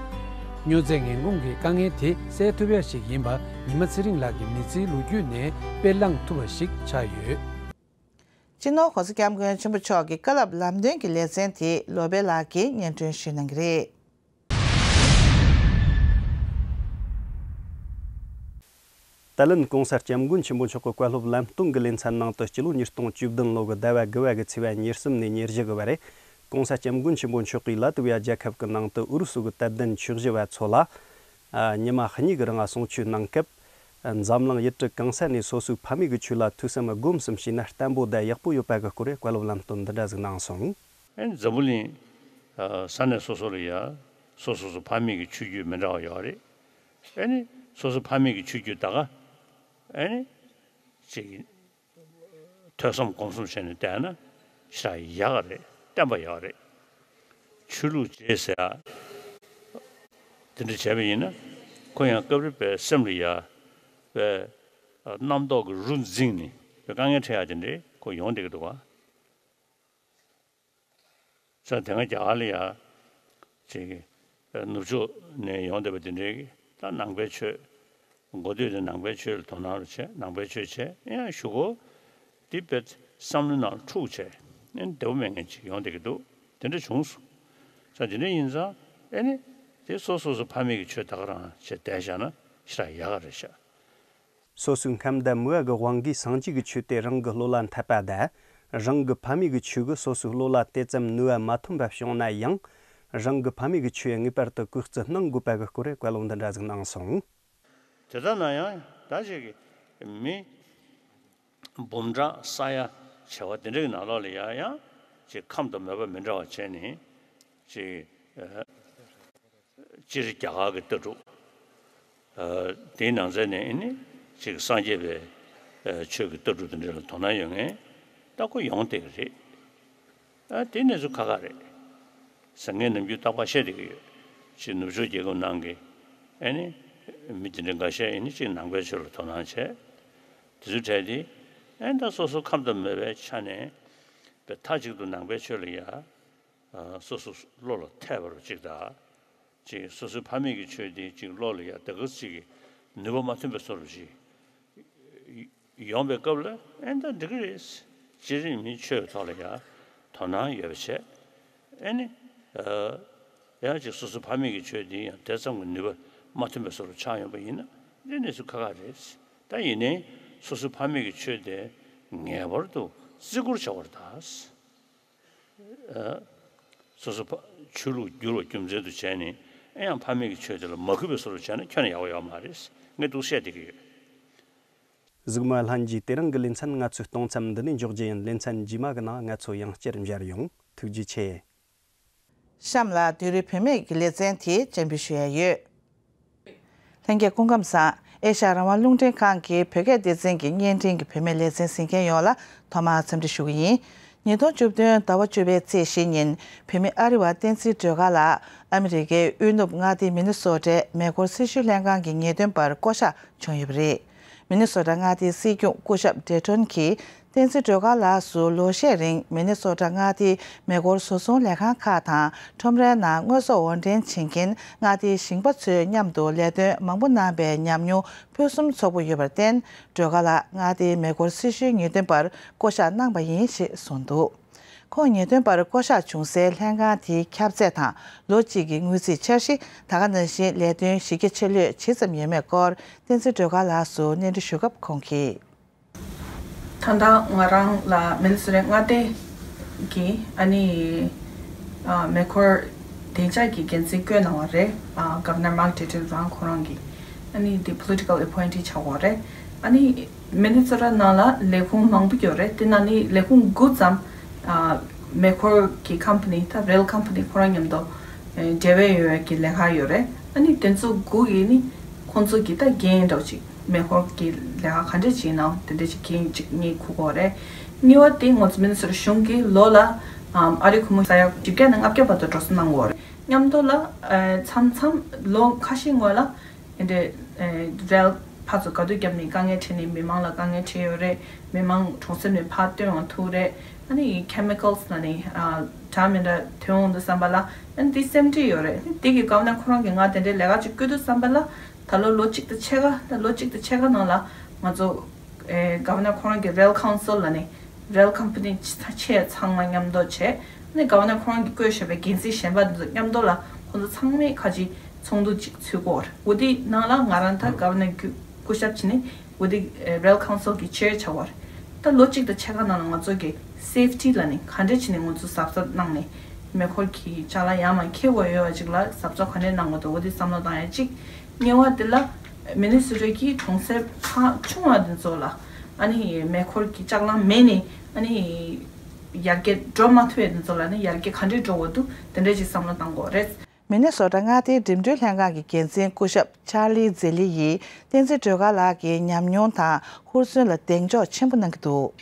མྱོང་ཚད་ངན་གོམས་ཀྱི་དཀའ་ངལ་དེ་སེལ་ཐུབ་ཡ་ཞིག་ཡིན་པ་ཉི་མ་ཚེ་རིང་ལགས་ཀྱི་མི་ཚེའི་ལོ་རྒྱུས་ནས་དཔེ་བླངས་ཐུབ་པ་ཞིག་ཆགས་ཡོད། སྤྱི་ནོར་༸གོང་ས་༸སྐྱབས་མགོན་ཆེན་པོ་མཆོག་གི་བཀའ་སློབ་ལམ་སྟོན་གྱི་ལེ་ཚན་དེ་བློ་བྷེ་ལགས་ཀྱིས་སྙན་སྒྲོན་ཞུ་གནང་གི་རེད། ད་ལན་༸གོང་ས་༸སྐྱབས་མགོན་ཆེན་པོ་མཆོག་གི་བཀའ་སློབ་ལམ་སྟོན་གྱི་ལེ་ཚན་ནང་དུ་སྤྱི་ལོ་ཉིས་སྟོང་བཅུ་བདུན་ལོ་གི་ཟླ་བ་དགུ་བ་གི་ཚེས་པ་ཉེར་གསུམ་ནས་ཉེར་བཞི་གི་བར་༸གོང་ས་༸སྐྱབས་མགོན་ཆེན་པོ་མཆོག་གིས་ལ་ཏི་ཝི་ཡ་རྒྱལ་ཁབ་ཀྱི་ནང་དུ་ཨུ་རུ་སུ་གི་དད་ལྡན་ཆོས་ཞུ་བ་ཚོ་ལ་ཨ་ཉི་མ་གཉིས་ཀྱི་རིང་གསུང་ཆོས་གནང་སྐབས། འཛམ་གླིང་ཡུལ་གྲུ་གང་ས་ནས་སོ་སོའི་ཕ་མེས་ཀྱི་ཆོས་ལ་ཐོས་བསམ་སྒོམ་གསུམ་བྱས་ན་བརྟན་པོ་དང་ཡག་པོ་ཡོད་པ་གི་སྐོར་བཀའ་སློབ་ལམ་སྟོན་འདི་འདྲ་ཟིག་གནང་སོང་། ཨེ་འཛམ་བུ་གླིང་ས་གནས་སོ་སོ་ལ་ཡ་སོ་སོ་སོ་ཕ་མེས་ཀྱི་ཆོས་བརྒྱུད་མི་འདྲ་བ་ཡོད་རེད། ཨེ་ནི་སོ་སོ་ཕ་མེས་ཀྱི་ཆོས་བརྒྱུད་ད་ག་ཨེ་ནི་ཅིག་ཐོས་བསམ་སྒོམ་གསུམ་བྱས་ནས་བསྡད་ན་ཞེ་དྲག་ཡག་ག་རེད། བརྟན་པ་ཡག་རེད། ཆོས་ལུགས་བརྗེ་ཟེར་ཡ་དེ་འདྲ་བྱས་པ་ཡིན་ན་ཁོ་ཡང་སྐབས་རེ་བའི་སེམས་ལ་ཡ་བའི་རྣམ་རྟོག་གི་རུ་འཛིངས་ནས་བའི་དཀའ་ངལ་འཕྲད་ཡ་དེ་འདྲས་ཁོ་ཡོང་བསྡད་ཀྱི་འདུག་ག། ས་དེ་སྔ་རྒྱ་གར་ལ་ཡ་ཅིག་ནུབ་ཕྱོགས་ནས་ཡོང་བསྡད་པ་དེ་འདྲའི་ད་ནང་པའི་ཆོས་འགོ་སྟོད་དེ་ནང་པའི་ཆོས་ལ་དོ་སྣང་རུ་བྱས། ནང་པའི་ཆོས་བྱས། ཡང་གཞུག་གུ་དེ་བས་བསམ་བློའི་ནང་འཁྲུག་བྱས་ཨེ་ནི་བདེ་པོ་མེད་མཁན་ཅིག་ཡོང་བསྡད་ཀྱི་འདུག། དེ་འདྲ་བྱུང་སོང་། ས་དེ་འདྲ་ཡིན་ཙང་ཨེ་ནི་དེ་སོ་སོ་སོ་ཕ་མེས་ཀྱི་ཆོས་ད་ག་རང་བྱས་བསྡད་བཞག་ན་ཞེ་དྲག་ཡག་ག་རེད་ཤག། སོ་སོའི་ཁམས་དང་མོས་པ་གི་དབང་གིས་སངས་རྒྱས་ཀྱི་ཆོས་དེ་རང་གི་བློ་ལ་འཐད་པ་དང་། རང་གི་ཕ་མེས་ཀྱི་ཆོས་ཀྱིས་སོ་སོའི་བློ་ལ་དེ་ཙམ་ནུས་པ་མ་ཐོན་པ་བྱུང་ན་ཡང་། རང་གི་ཕ་མེས་ཀྱི་ཆོས་ངེས་པར་དུ་གོས་བརྩི་གནང་དགོས་པ་གི་སྐོར་བཀའ་སློབ་འདི་འདྲ་ཟིག་གནང་སོང་། དེ་ལྟ་ན་ཡང་ད་ཅིག་མི་འབུམ་ཕྲག་ས་ཡ་བྱེ་བ་དེ་འདྲའི་ནང་ལོགས་ལ་ཡང་ཡང་ཅིག་ཁམས་དང་མོས་པ་མི་འདྲ་བ་བྱས་ནས་ཅིག་སྤྱིར་རྒྱ་གར་གྱི་ལྟ་གྲུབ། ཨ་དེའི་ནང་ཚན་ནས་ཨེ་ནི་ཅིག་སངས་རྒྱས་པའི་ཨ་ཆོས་ཀྱི་ལྟ་གྲུབ་དེ་འདྲ་ལ་དོ་སྣང་ཡོད་མཁན་ད་ཁོ་ཡོང་བསྡད་ཀྱི་རེད། ཨ་དེ་གནས་ཚུལ་ཁག་ཁག་རེད། ཟེར་ངས་ནམ་རྒྱུན་རྟག་པར་བཤད་བསྡད་ཀྱི་ཡོད། ཅིག་ནུབ་ཕྱོགས་རྒྱལ་ཁབ་ནང་གི་ཨེ་ནི་མི་དེ་འདྲ་འགའ་ཤས་ཨེ་ནི་ཅིག་ནང་པའི་ཆོས་ལ་དོ་སྣང་བྱས། དེ་ཚོའི་གྲས་དེ་ཨེ་ད་སོ་སོ་ཁམས་དང་མོས་པའི་ཆ་ནས་པའི་མཐའ་གཅིག་ཏུ་ནང་པའི་ཆོས་ལ་ཡ། སོ་སོ་བློ་ལ་འཐད་པ་རུ་གཅིག་དང་། གཅིག་སོ་སོའི་ཕ་མེས་ཀྱི་ཆོས་དེ་གཅིག་བློ་ལ་ཡ་དེ་ག་ཅིག་གི་ནུས་པ་མ་ཐོན་པའི་བཟོ་འདྲ་ཅིག་ཡོང་པའི་སྐབས་ལ་ཨེ་ད་འགྲིག་གི་རེད། སྤྱིར་མིའི་ཆོས་ཐོག་ལ་ཡ་དོ་སྣང་ཡོད་པ་བྱས། ཨེ་ནི་ཡང་གཅིག་སོ་སོའི་ཕ་མེས་ཀྱི་ཆོས་དེ་ཡང་དེ་ཙམ་གྱི་ནུས་པ་མ་ཐོན་པའི་བཟོ་འདྲ་ཆགས་ཡོང་པ་ཡིན་ན་འདི་གནས་ཚུལ་ཁག་ཁག་རེད། ད་ཡིན་ནའི་སོ་སོའི་ཕ་མེས་ཀྱི་ཆོས་དེ་ངེས་པར་དུ་བརྩི་བཀུར་བྱ་བར་གདའ། སོ་སོ་ཕ་ཆོས་ལུགས་བསྒྱུར་བ་རྒྱུ་མཚན་དུ་བྱས་ནས་ཨེ་ཡང་ཕ་མེས་ཀྱི་ཆོས་དེ་ལ་མ་གུས་པའི་བཟོ་འདྲ་བྱས་ན་ཁྱོན་ནས་ཡག་པོ་ཡོད་མ་རེད། ངས་འདུག་བཤད་བསྡད་ཀྱི་ཡོད། གཟིགས་མོ་ལྷན་རྒྱས། དེ་རིང་གི་ལེ་ཚན་ང་ཚོའི་གཏོང་མཚམས་འདི་ནས་འཇོག་རྒྱུ་ཡིན། ལེ་ཚན་རྗེས་མ་གི་ནང་ང་ཚོ་ཡང་བསྐྱར་མཇལ་ཡོང་། ཐུགས་རྗེ་ཆེ། གཤམ་ལ་དེ་རིང་བུད་མེད་ཀྱི་ལེ་ཚན་དེ་སྤྱན་འབུལ་ཞུ་ཡ་ཡོད། ལྷན་རྒྱས་སྐུ་ཁམས་བཟང་། ཨེ་ཤ་ཡ་རང་དབང་རླུང་འཕྲིན་ཁང་གི་བོད་སྐད་སྡེ་ཚན་གྱི་བརྙན་འཕྲིན་གྱི་བུད་མེད་ལེ་ཚན་གཟིགས་མཁན་ཡོངས་ལ་ཐོག་མར་འཚམས་འདྲི་ཞུ་གི་ཡིན། ཉིས་སྟོང་བཅུ་བདུན་ཟླ་བ་བཅུ་པའི་ཚེས་བཞི་ཉིན་བུད་མེད་ཨ་རི་བ་བསྟན་འཛིན་སྒྲོལ་དཀར་ལགས་ཨ་མི་རི་ཀའི་དབུས་ནུབ་མངའ་སྡེ་མི་ནི་སོ་ཊའི་མེ་འཁོར་སྲི་ཞུའི་ལྷན་ཁང་གི་ངེས་སྟོན་པར་བསྐོ་གཞག་བྱུང་ཡོད་པ་རེད། མི་ནི་སོ་ཊ་མངའ་སྡེའི་སྲིད་སྐྱོང་སྐུ་ཞབས་ཌེ་ཊོན་གྱིས་བསྟན་འཛིན་སྒྲོལ་དཀར་ལགས་སུ་ལོ་ཤས་རིང་མི་ནི་སོ་ཊ་མངའ་སྡེའི་མེ་འཁོར་བཟོ་ཚོང་ལས་ཁང་ཁག་དང་ཁྲོམ་རའི་ནང་དངོས་ཟོག་དབོར་འདྲེན་བྱེད་མཁན་མངའ་སྡེའི་ཞིང་པ་ཚོའི་མཉམ་དུ་ལས་དོན་མང་པོ་གནང་པའི་ཉམས་མྱོང་ཕུན་སུམ་ཚོགས་པོ་ཡོད་པར་བརྟེན། སྒྲོལ་དཀར་ལགས་མངའ་སྡེའི་མེ་འཁོར་སྲི་ཞུའི་ངེས་སྟོན་པར་བསྐོ་གཞག་གནང་པ་ཡིན་ཞེས་གསུངས་འདུག། ཁོང་ངེས་སྟོན་པར་བསྐོ་གཞག་བྱུང་སའི་ལྷན་ཁང་དེའི་ཁྱབ་ཚད་དང་ལོ་གཅིག་གི་དངུལ་རྩིས་འཆར་གཞི། ད་ག་ནང་བཞིན་ལས་དོན་གཞི་རྒྱ་ཆེ་ལོས་ཇི་ཙམ་ཡོད་མེད་སྐོར་བསྟན་འཛིན་སྒྲོལ་དཀར་ལགས་སུ་སྙན་སྒྲོན་ཞུ་སྐབས་ཁོང་གིས། ད་ལྟ་ང་རང་ལ་མི་ནི་སོ་ཊའི་མངའ་སྡེ་ གིས་ཨ་ནི་ཨ་མེ་འཁོར་བདེ་འཇགས་ཀྱི་འགན་འཛིན་བསྐོས་གནང་བ་རེད། ཨ་Governor Mark Dayton རང་ཁོ་རང་གིས་ཨ་ནི་འདི་political appointee ཆགས་པ་རེད། ཨ་ནི་མི་ནི་སོ་ཊ་ནང་ལ་ལས་ཁུངས་མང་པོ་ཡོད་རེད། དེ་ནང་ནས་ལས་ཁུངས་དགུ་ཙམ་ཨ་མེ་འཁོར་གྱི་company ད་rail company ཁོ་རང་མཉམ་དུ་ཨ་འབྲེལ་བའི་ཡོད་ཀྱི་ལས་ཀ་ཡོད་རེད། ཨ་ནི་དེ་ཚོ་དགུ་ཡིས་ནི་ཁོང་ཚོ་གི་ད་འགན་འདྲ་བོ་ཅིག་མེ་འཁོར་གྱི་ལས་ཀ་ག་འདྲས་བྱེད་ནའང་དེ་འདྲས་ཅིག་འགན་ཅིག་ངས་འཁུར་གྱི་ཡོད་རེད། གཉིས་པ་དེ་ང་ཚོ་མི་ནི་སོ་ཊ་གཞུང་གིས་ལོ་ལ་ཨམ་ཨ་རིའི་སྒོར་མོ་ས་ཡ་བཅོ་བརྒྱད་ནས་ལྔ་བརྒྱ་བར་དུ་འགྲོ་སོང་གནང་གི་ཡོད་རེད། མཉམ་དུ་ལ་ཨ་མཚམས་མཚམས་ལོ་ཁ་ཤས་སྔོན་ལ་འདི་འདྲས་ཨ་རེལ་ཕར་ཚུར་ག་དུས་བརྒྱབ་ནས་དཀའ་ངལ་འཕྲད་ནས་མི་མང་ལ་དཀའ་ངལ་འཕྲད་ཡོད་རེད། མི་མང་གྲོང་གསེབ་ནས་ཕར་བཏོན་ཡོང་ཐུག་རེད། ཨ་ནི་chemicals ལ་ནི་ཨ་འདྲ་མི་འདྲ་ཐོན་འོང་དུས་ཙམ་པ་ལ་ཨ་ནི་འདི་སེམས་ཁྲལ་ཡོད་རེད། ཨ་ནི་དེ་གི་governor ཁོ་རང་གིས་ང་དེ་འདྲའི་ལས་ཀ་ཅིག་བསྐོས་དུས་ཙམ་པ་ལ་ད་ལོ་ལོ་གཅིག་དང་ཕྱེད་ཀ་ད་ལོ་གཅིག་དང་ཕྱེད་ཀ་ནང་ལ་ང་ཚོ་ཨེ་governor ཁོ་རང་གི་rail council ལ་ནི་rail company ཆེ་ཚང་མ་མཉམ་དུ་བྱས། ཨ་ནི་governor ཁོ་རང་གིས་བསྐོས་བཞག་པའི་འགན་འཛིན་གཞན་པ་དེ་ཚོ་མཉམ་དུ་ལ་ཁོ་ཚོ་ཚང་མས་ཁ་ཅིག་ཚོགས་འདུ་ཅིག་ཚུགས་ཀྱི་ཡོད་རེད། འོ་དེའི་ནང་ལ་ང་རང་ད་governor གི་སྐུ་ཞབས་བྱས་ནས་འོ་དེ་ཨེ་rail council གི་chair ཆགས་པ་རེད། ད་ལོ་གཅིག་དང་ཕྱེད་ཀ་ནང་ལ་ང་ཚོ་གི་safety ལ་ནི་ག་འདྲས་བྱས་ནས་ང་ཚོ་གཟབ་གཟབ་གནང་ནས་མེ་འཁོར་གྱི་ཅ་ལག་ཡར་མར་འཁྱེར་དགོས་ཡོད་པ་ཅིག་ལ་གཟབ་གཟབ་ག་འདྲས་གནང་དགོས་འདུག་འོ་དེ་བསམ་བློ་བཏང་ཡ་གཅིག་གཉིས་པ་དེ་ལ་མི་ནི་སོ་ཊ་གི་གྲོང་གསེབ་ཁག་ཆུང་བ་དེ་ཚོ་ལ་ཨ་ནི་མེ་འཁོར་གྱི་ལྕགས་ལམ་མེད་ནས་ཨ་ནི་ཡར་རྒྱས་འགྲོ་མ་ཐུབ་པ་དེ་ཚོ་ལ་ནི་ཡར་རྒྱས་ག་འདྲས་འགྲོ་དགོས་འདུག་དེ་འདྲས་ཅིག་བསམ་བློ་བཏང་དགོས་རེད། མི་ནི་སོ་ཊ་མངའ་སྡེའི་འགྲིམ་འགྲུལ་ལྷན་ཁང་གི་འགན་འཛིན་སྐུ་ཞབས་Charlie Zille ཡིས་བསྟན་འཛིན་སྒྲོལ་དཀར་ལགས་ཀྱི་ཉམས་མྱོང་དང་ཧུར་བརྩོན་ལ་གདེང་འཇོག་ཆེན་པོ་གནང་གི་འདུག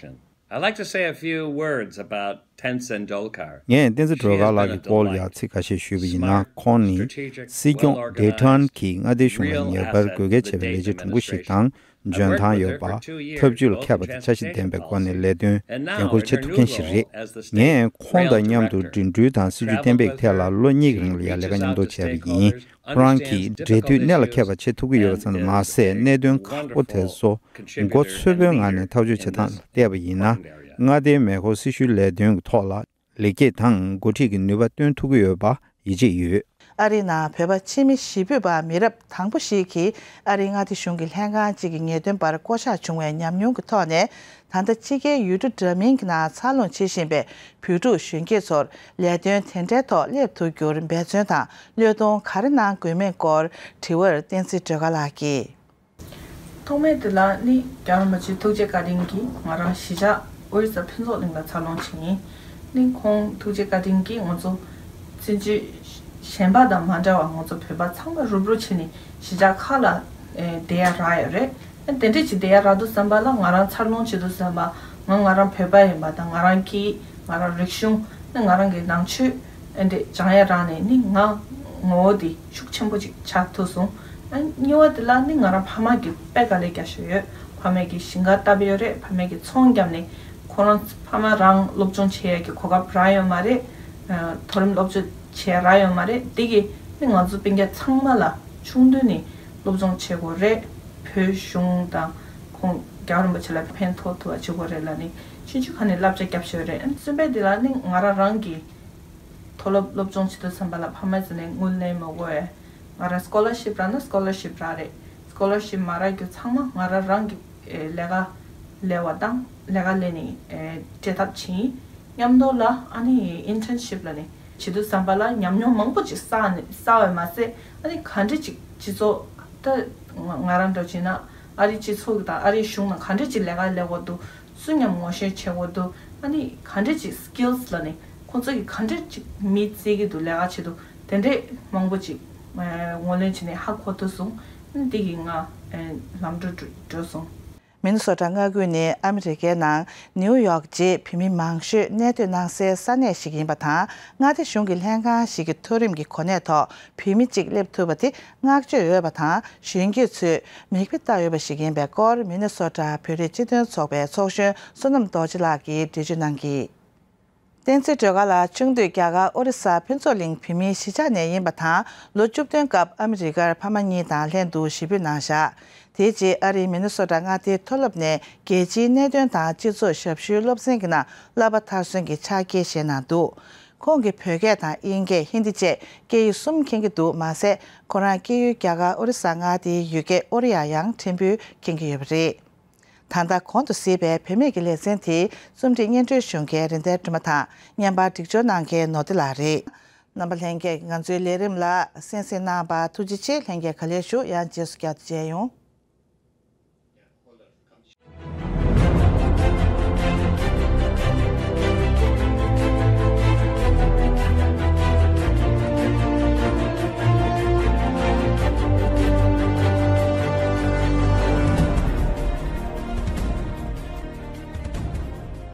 I'd like to say a few words about Tenzin Dolkar. ངས་བསྟན་འཛིན་སྒྲོལ་དཀར་ལགས་ཀྱི་སྐོར་ལ་ཡང་ཚིག་ཁ་ཤས་ཞུས་པ་ཡིན་ན། ཁོང་ནི་སྲིད་སྐྱོང་Dayton གྱི་མངའ་སྡེ་གཞུང་ལ་ངེས་པར་དགོས་གལ་ཆེ་བའི་ལས་བྱེད་གྲུང་པོ་ཞིག་དང་། འཇོན་ཐང་ཡོད་པ། ཐབས་ཇུས་ལ་མཁས་པ་དང་འཆར་གཞི་ལྡན་པའི་སྒོ་ནས་ལས་དོན་འགན་འཁུར་བྱེད་ཐུབ་མཁན་ཞིག་རེད། ངས་ཁོང་དང་མཉམ་དུ་འགྲིམ་འགྲུལ་དང་སྲིད་ཇུས་གཏན་འབེབས་ཐད་ལ་ལོ་གཉིས་ཀྱི་རིང་ལ་ཡང་ལས་ཀ་མཉམ་དུ་བྱས་པ་ཡིན། ཁོ་རང་གིས་འབྲེལ་མཐུད་གནད་ལ་འཁེལ་བ་བྱེད་ཐུབ་ཀྱི་ཡོད་པ་ཙམ་དུ་མ་ཟད། གནད་དོན་ཁག་པོ་དེ་ཚོ་མགོ་ཚོས་པོའི་ངང་ནས་ཐག་གཅོད་བྱེད་སྟངས་ལ་བལྟས་པ་ཡིན་ན། མངའ་སྡེའི་མེ་འཁོར་སྲི་ཞུའི་ལས་དོན་གྱི་ཐོག་ལ་ལེགས་སྐྱེས་དང་འགོ་ཁྲིད་ཀྱི་ནུས་པ་བཏོན་ཐུབ་ཀྱི་ཡོད་པ་ཡིད་ཆེས་ཡོད། ཨ་རིའི་ནང་བོད་པ་ཕྱི་མི་གཞིས་སྤོས་པ་མི་རབས་དང་པོ་ཞིག་གིས་ཨ་རིའི་མངའ་སྡེ་གཞུང་གི་ལྷན་ཁང་གཅིག་གི་ངེས་སྟོན་པར་བསྐོ་གཞག་བྱུང་བའི་ཉམས་མྱོང་གི་ཐོག་ནས། ད་ལྟ་ཕྱི་རྒྱལ་ཡུལ་གྲུ་འདྲ་མིན་གྱི་ནང་འཚར་ལོངས་བྱེད་བཞིན་པའི་བོད་ཕྲུག་གཞོན་སྐྱེས་ཚོར་ལས་དོན་དེ་འདྲའི་ཐོག་སླེབས་ཐུབ་རྒྱུར་འབད་བརྩོན་དང་བློས་གཏོང་ག་རེ་གནང་དགོས་མིན་སྐོར་དྲི་བར་བསྟན་འཛིན་སྒྲོལ་དཀར་ལགས་ཀྱིས། ཐོག་མའི་དེ་ལ་ནི་རྒྱལ་བ་རིན་པོ་ཆེ་ཐུགས་རྗེ་བཀའ་དྲིན་གྱིས་ང་རང་གཞིས་ཆགས་ཨོ་རི་ས་ཕུན་ཚོགས་གླིང་ལ་འཚར་ལོངས་བྱས་ཡིན། ནི་ཁོང་ཐུགས་རྗེ་བཀའ་དྲིན་གྱིས་ང་ཚོ་བཙན་བྱོལ་གཞན་པ་དང་མ་འདྲ་བར་ང་ཚོ་བོད་པ་ཚང་མ་རུབ་རུབ་བྱས་ནས་གཞིས་ཆགས་ཁག་ལ་ཨེ་བསྡད་ཡ་རག་ཡོད་རེད། ཨ་དེ་འདྲས་ཅིག་བསྡད་ཡ་རག་དུས་ཙམ་པ་ལ་ང་རང་འཚར་ལོངས་བྱེད་དུས་ཙམ་པ་ང་ང་རང་བོད་པ་ཡིན་པ་དང་། ང་རང་གི་ང་རང་རིག་གཞུང་ནི་ང་རང་གི་ནང་ཆོས་ཨ་འདྲས་སྦྱང་ཡ་རག་ནས་ནི་ང་ངོ་བོ་དེ་ཤུགས་ཆེན་པོ་ཅིག་ཆགས་ཐུབ་སོང་། ཨ་གཉིས་པ་དེ་ལ་ནི་ང་རང་ཕ་མ་གི་དཔེ་དཀའ་ལས་རྒྱག་བཞིན་ཡོད། ཕ་མས་ཀྱི་ཞིང་ཁ་བཏབ་ཡོད་རེད། ཕ་མས་ཀྱི་ཚོང་བརྒྱབ་ནས་ཁོ་རང་ཕ་མ་རང་སློབ་སྦྱོང་བྱེད་ཡ་གི་གོ་སྐབས་རག་ཡོད་མ་རེད། ཨ་མཐོ་རིམ་སློབ་སྦྱོང་བྱེད་ཡ་རག་ཡོད་མ་རེད། དེ་གི་ནི་ང་ཚོ་སྤུན་ཀྱག་ཚང་མ་ལ་ཆུང་དུས་ནས་སློབ་སྦྱོང་བྱེད་དགོས་རེད། བོད་གཞུང་དང་ཁོང་རྒྱལ་བ་རིན་པོ་ཆེ་ལ་ཕན་ཐོགས་ཐུབ་པ་བྱེད་དགོས་རེད་ལབ་ནས་ཆུང་ཆུང་ཁ་ནས་བསླབ་བྱ་བརྒྱབ་བཞག་ཡོད་རེད། ཨ་གསུམ་པའི་དེ་ལ་ནི་ང་རང་རང་གི་མཐོ་སློབ་སློབ་སྦྱོང་བྱེད་དུས་ཙམ་པ་ལ་ཕ་མའི་ཟེར་ནས་དངུལ་ལེན་མ་དགོས། ང་རང་scholarship རག་ན་scholarship རག་རེད། scholarship མ་རག་རྒྱུ་ཚང་མ་ང་རང་རང་གི་ཨེ་ལས་ཀ་ལས་པ་དང་ལས་ཀ་ལས་ནས་ཨེ་སྤྲད་ཐབས་བྱས། མཉམ་དུ་ལ་ཨ་ནི་internship ལ་ནི་བྱེད་དུས་ཙམ་པ་ལ་ཉམས་མྱོང་མང་པོ་ཅིག་བསགས་ནས་བསགས་པས་མ་ཟད། ཨ་ནི་ག་འདྲ་ཅིག་སྤྱི་ཚོགས་ད་ང་ང་རང་འདྲ་བྱས་ན་ཨ་རིའི་སྤྱི་ཚོགས་དང་ཨ་རིའི་གཞུང་ནང་ག་འདྲ་ཅིག་ལས་ཀ་ལས་དགོས་འདུག་སུ་མཉམ་ངོ་ཤེས་བྱེད་དགོས་འདུག་ཨ་ནི་ག་འདྲ་ཅིག་skills ལ་ནི་ཁོང་ཚོ་གིས་ག་འདྲ་ཅིག་མི་བརྩི་གི་འདུག་ལས་ཀ་བྱེད་དུས་དེ་འདྲས་མང་པོ་ཅིག་ཨེ་ངོས་ལེན་བྱས་ནས་ཧ་གོ་ཐུབ་སོང་། ཨ་ནི་འདི་གིས་ང་ཨེ་ལམ་འགྲོ་འགྲོ་སོང་། མི་ནི་སོ་ཊ་མངའ་ཁུལ་ནི་ཨ་མི་རི་ཀའི་ནང་ནིའུ་ཡོག་རྗེས་བོད་མི་མང་ཤོས་གནས་སྡོད་གནང་སའི་ས་གནས་ཤིག་ཡིན་པ་དང་། མངའ་སྡེ་གཞུང་གི་ལྷན་ཁང་ཞིག་གི་མཐོ་རིམ་གྱི་གོ་གནས་ཐོག་བོད་མི་གཅིག་སླེབས་ཐུབ་པ་དེ་བསྔགས་བརྗོད་འོས་པ་དང་། གཞོན་སྐྱེས་ཚོས་མིག་དཔེ་ལྟ་འོས་པ་ཞིག་ཡིན་པའི་སྐོར་མི་ནི་སོ་ཊ་བོད་རིགས་སྤྱི་མཐུན་ཚོགས་པའི་ཚོགས་གཞོན་བསོད་ནམས་རྡོ་རྗེ་ལགས་ཀྱིས་འགྲེལ་བརྗོད་གནང་གིས། བསྟན་འཛིན་སྒྲོལ་དཀར་ལགས་ཆུང་དུས་རྒྱ་གར་ཨོ་རི་ས་ཕུན་ཚོགས་གླིང་བོད་མིའི་གཞིས་ཆགས་ནས་ཡིན་པ་དང་། ལོ་བཅུ་བདུན་སྐབས་ཨ་མི་རི་ཀར་ཕ་མ་གཉིས་དང་ལྷན་དུ་གཞིས་སྤོས་གནང་བཞག་དེའི་རྗེས་ཨ་རིའི་མི་ནི་སོ་ཊ་མངའ་སྡེའི་མཐོ་སློབ་ནས་རྒྱལ་སྤྱིའི་གནད་དོན་དང་སྤྱི་ཚོགས་ཞབས་ཞུའི་སློབ་ཚན་གྱི་ནང་བསླབ་པ་མཐར་སོན་གྱི་ཕྱག་འཁྱེར་བཞེས་གནང་འདུག་ཁོང་གིས་བོད་སྐད་དང་དབྱིན་སྐད། ཧིན་དི་བཅས་སྐད་ཡིག་གསུམ་མཁྱེན་གྱི་འདུག་མ་ཟད། ཁོ་རང་སྐྱེས་ཡུལ་རྒྱ་གར་ཨོ་རི་ས་མངའ་སྡེའི་ཡུལ་སྐད་ཨོ་རི་ཡ་ཡང་ཕྲན་བུ་མཁྱེན་གྱི་ཡོད་པ་རེད། ད་ལྟ་གོང་དུ་གཟིགས་པའི་བུད་མེད་ཀྱི་ལེ་ཚན་དེ་རྩོམ་སྒྲིག་སྙན་སྒྲོན་ཞུ་མཁན་རེད་མདའི་སྒྲོལ་མ་དང་། བརྙན་པར་སྒྲིག་སྦྱོར་གནང་མཁན་ནོར་བདེ་ལགས་རེད། རྣམ་པ་ལྷན་རྒྱས་ཀྱིས་ང་ཚོའི་ལས་རིམ་ལ་གསན་གཟིགས་གནང་བར་ཐུགས་རྗེ་ཆེ། ལྷན་རྒྱས་ག་ལེར་བཞུགས། ཡང་རྗེས་སུ་བསྐྱར་དུ་མཇལ་ཡོང་།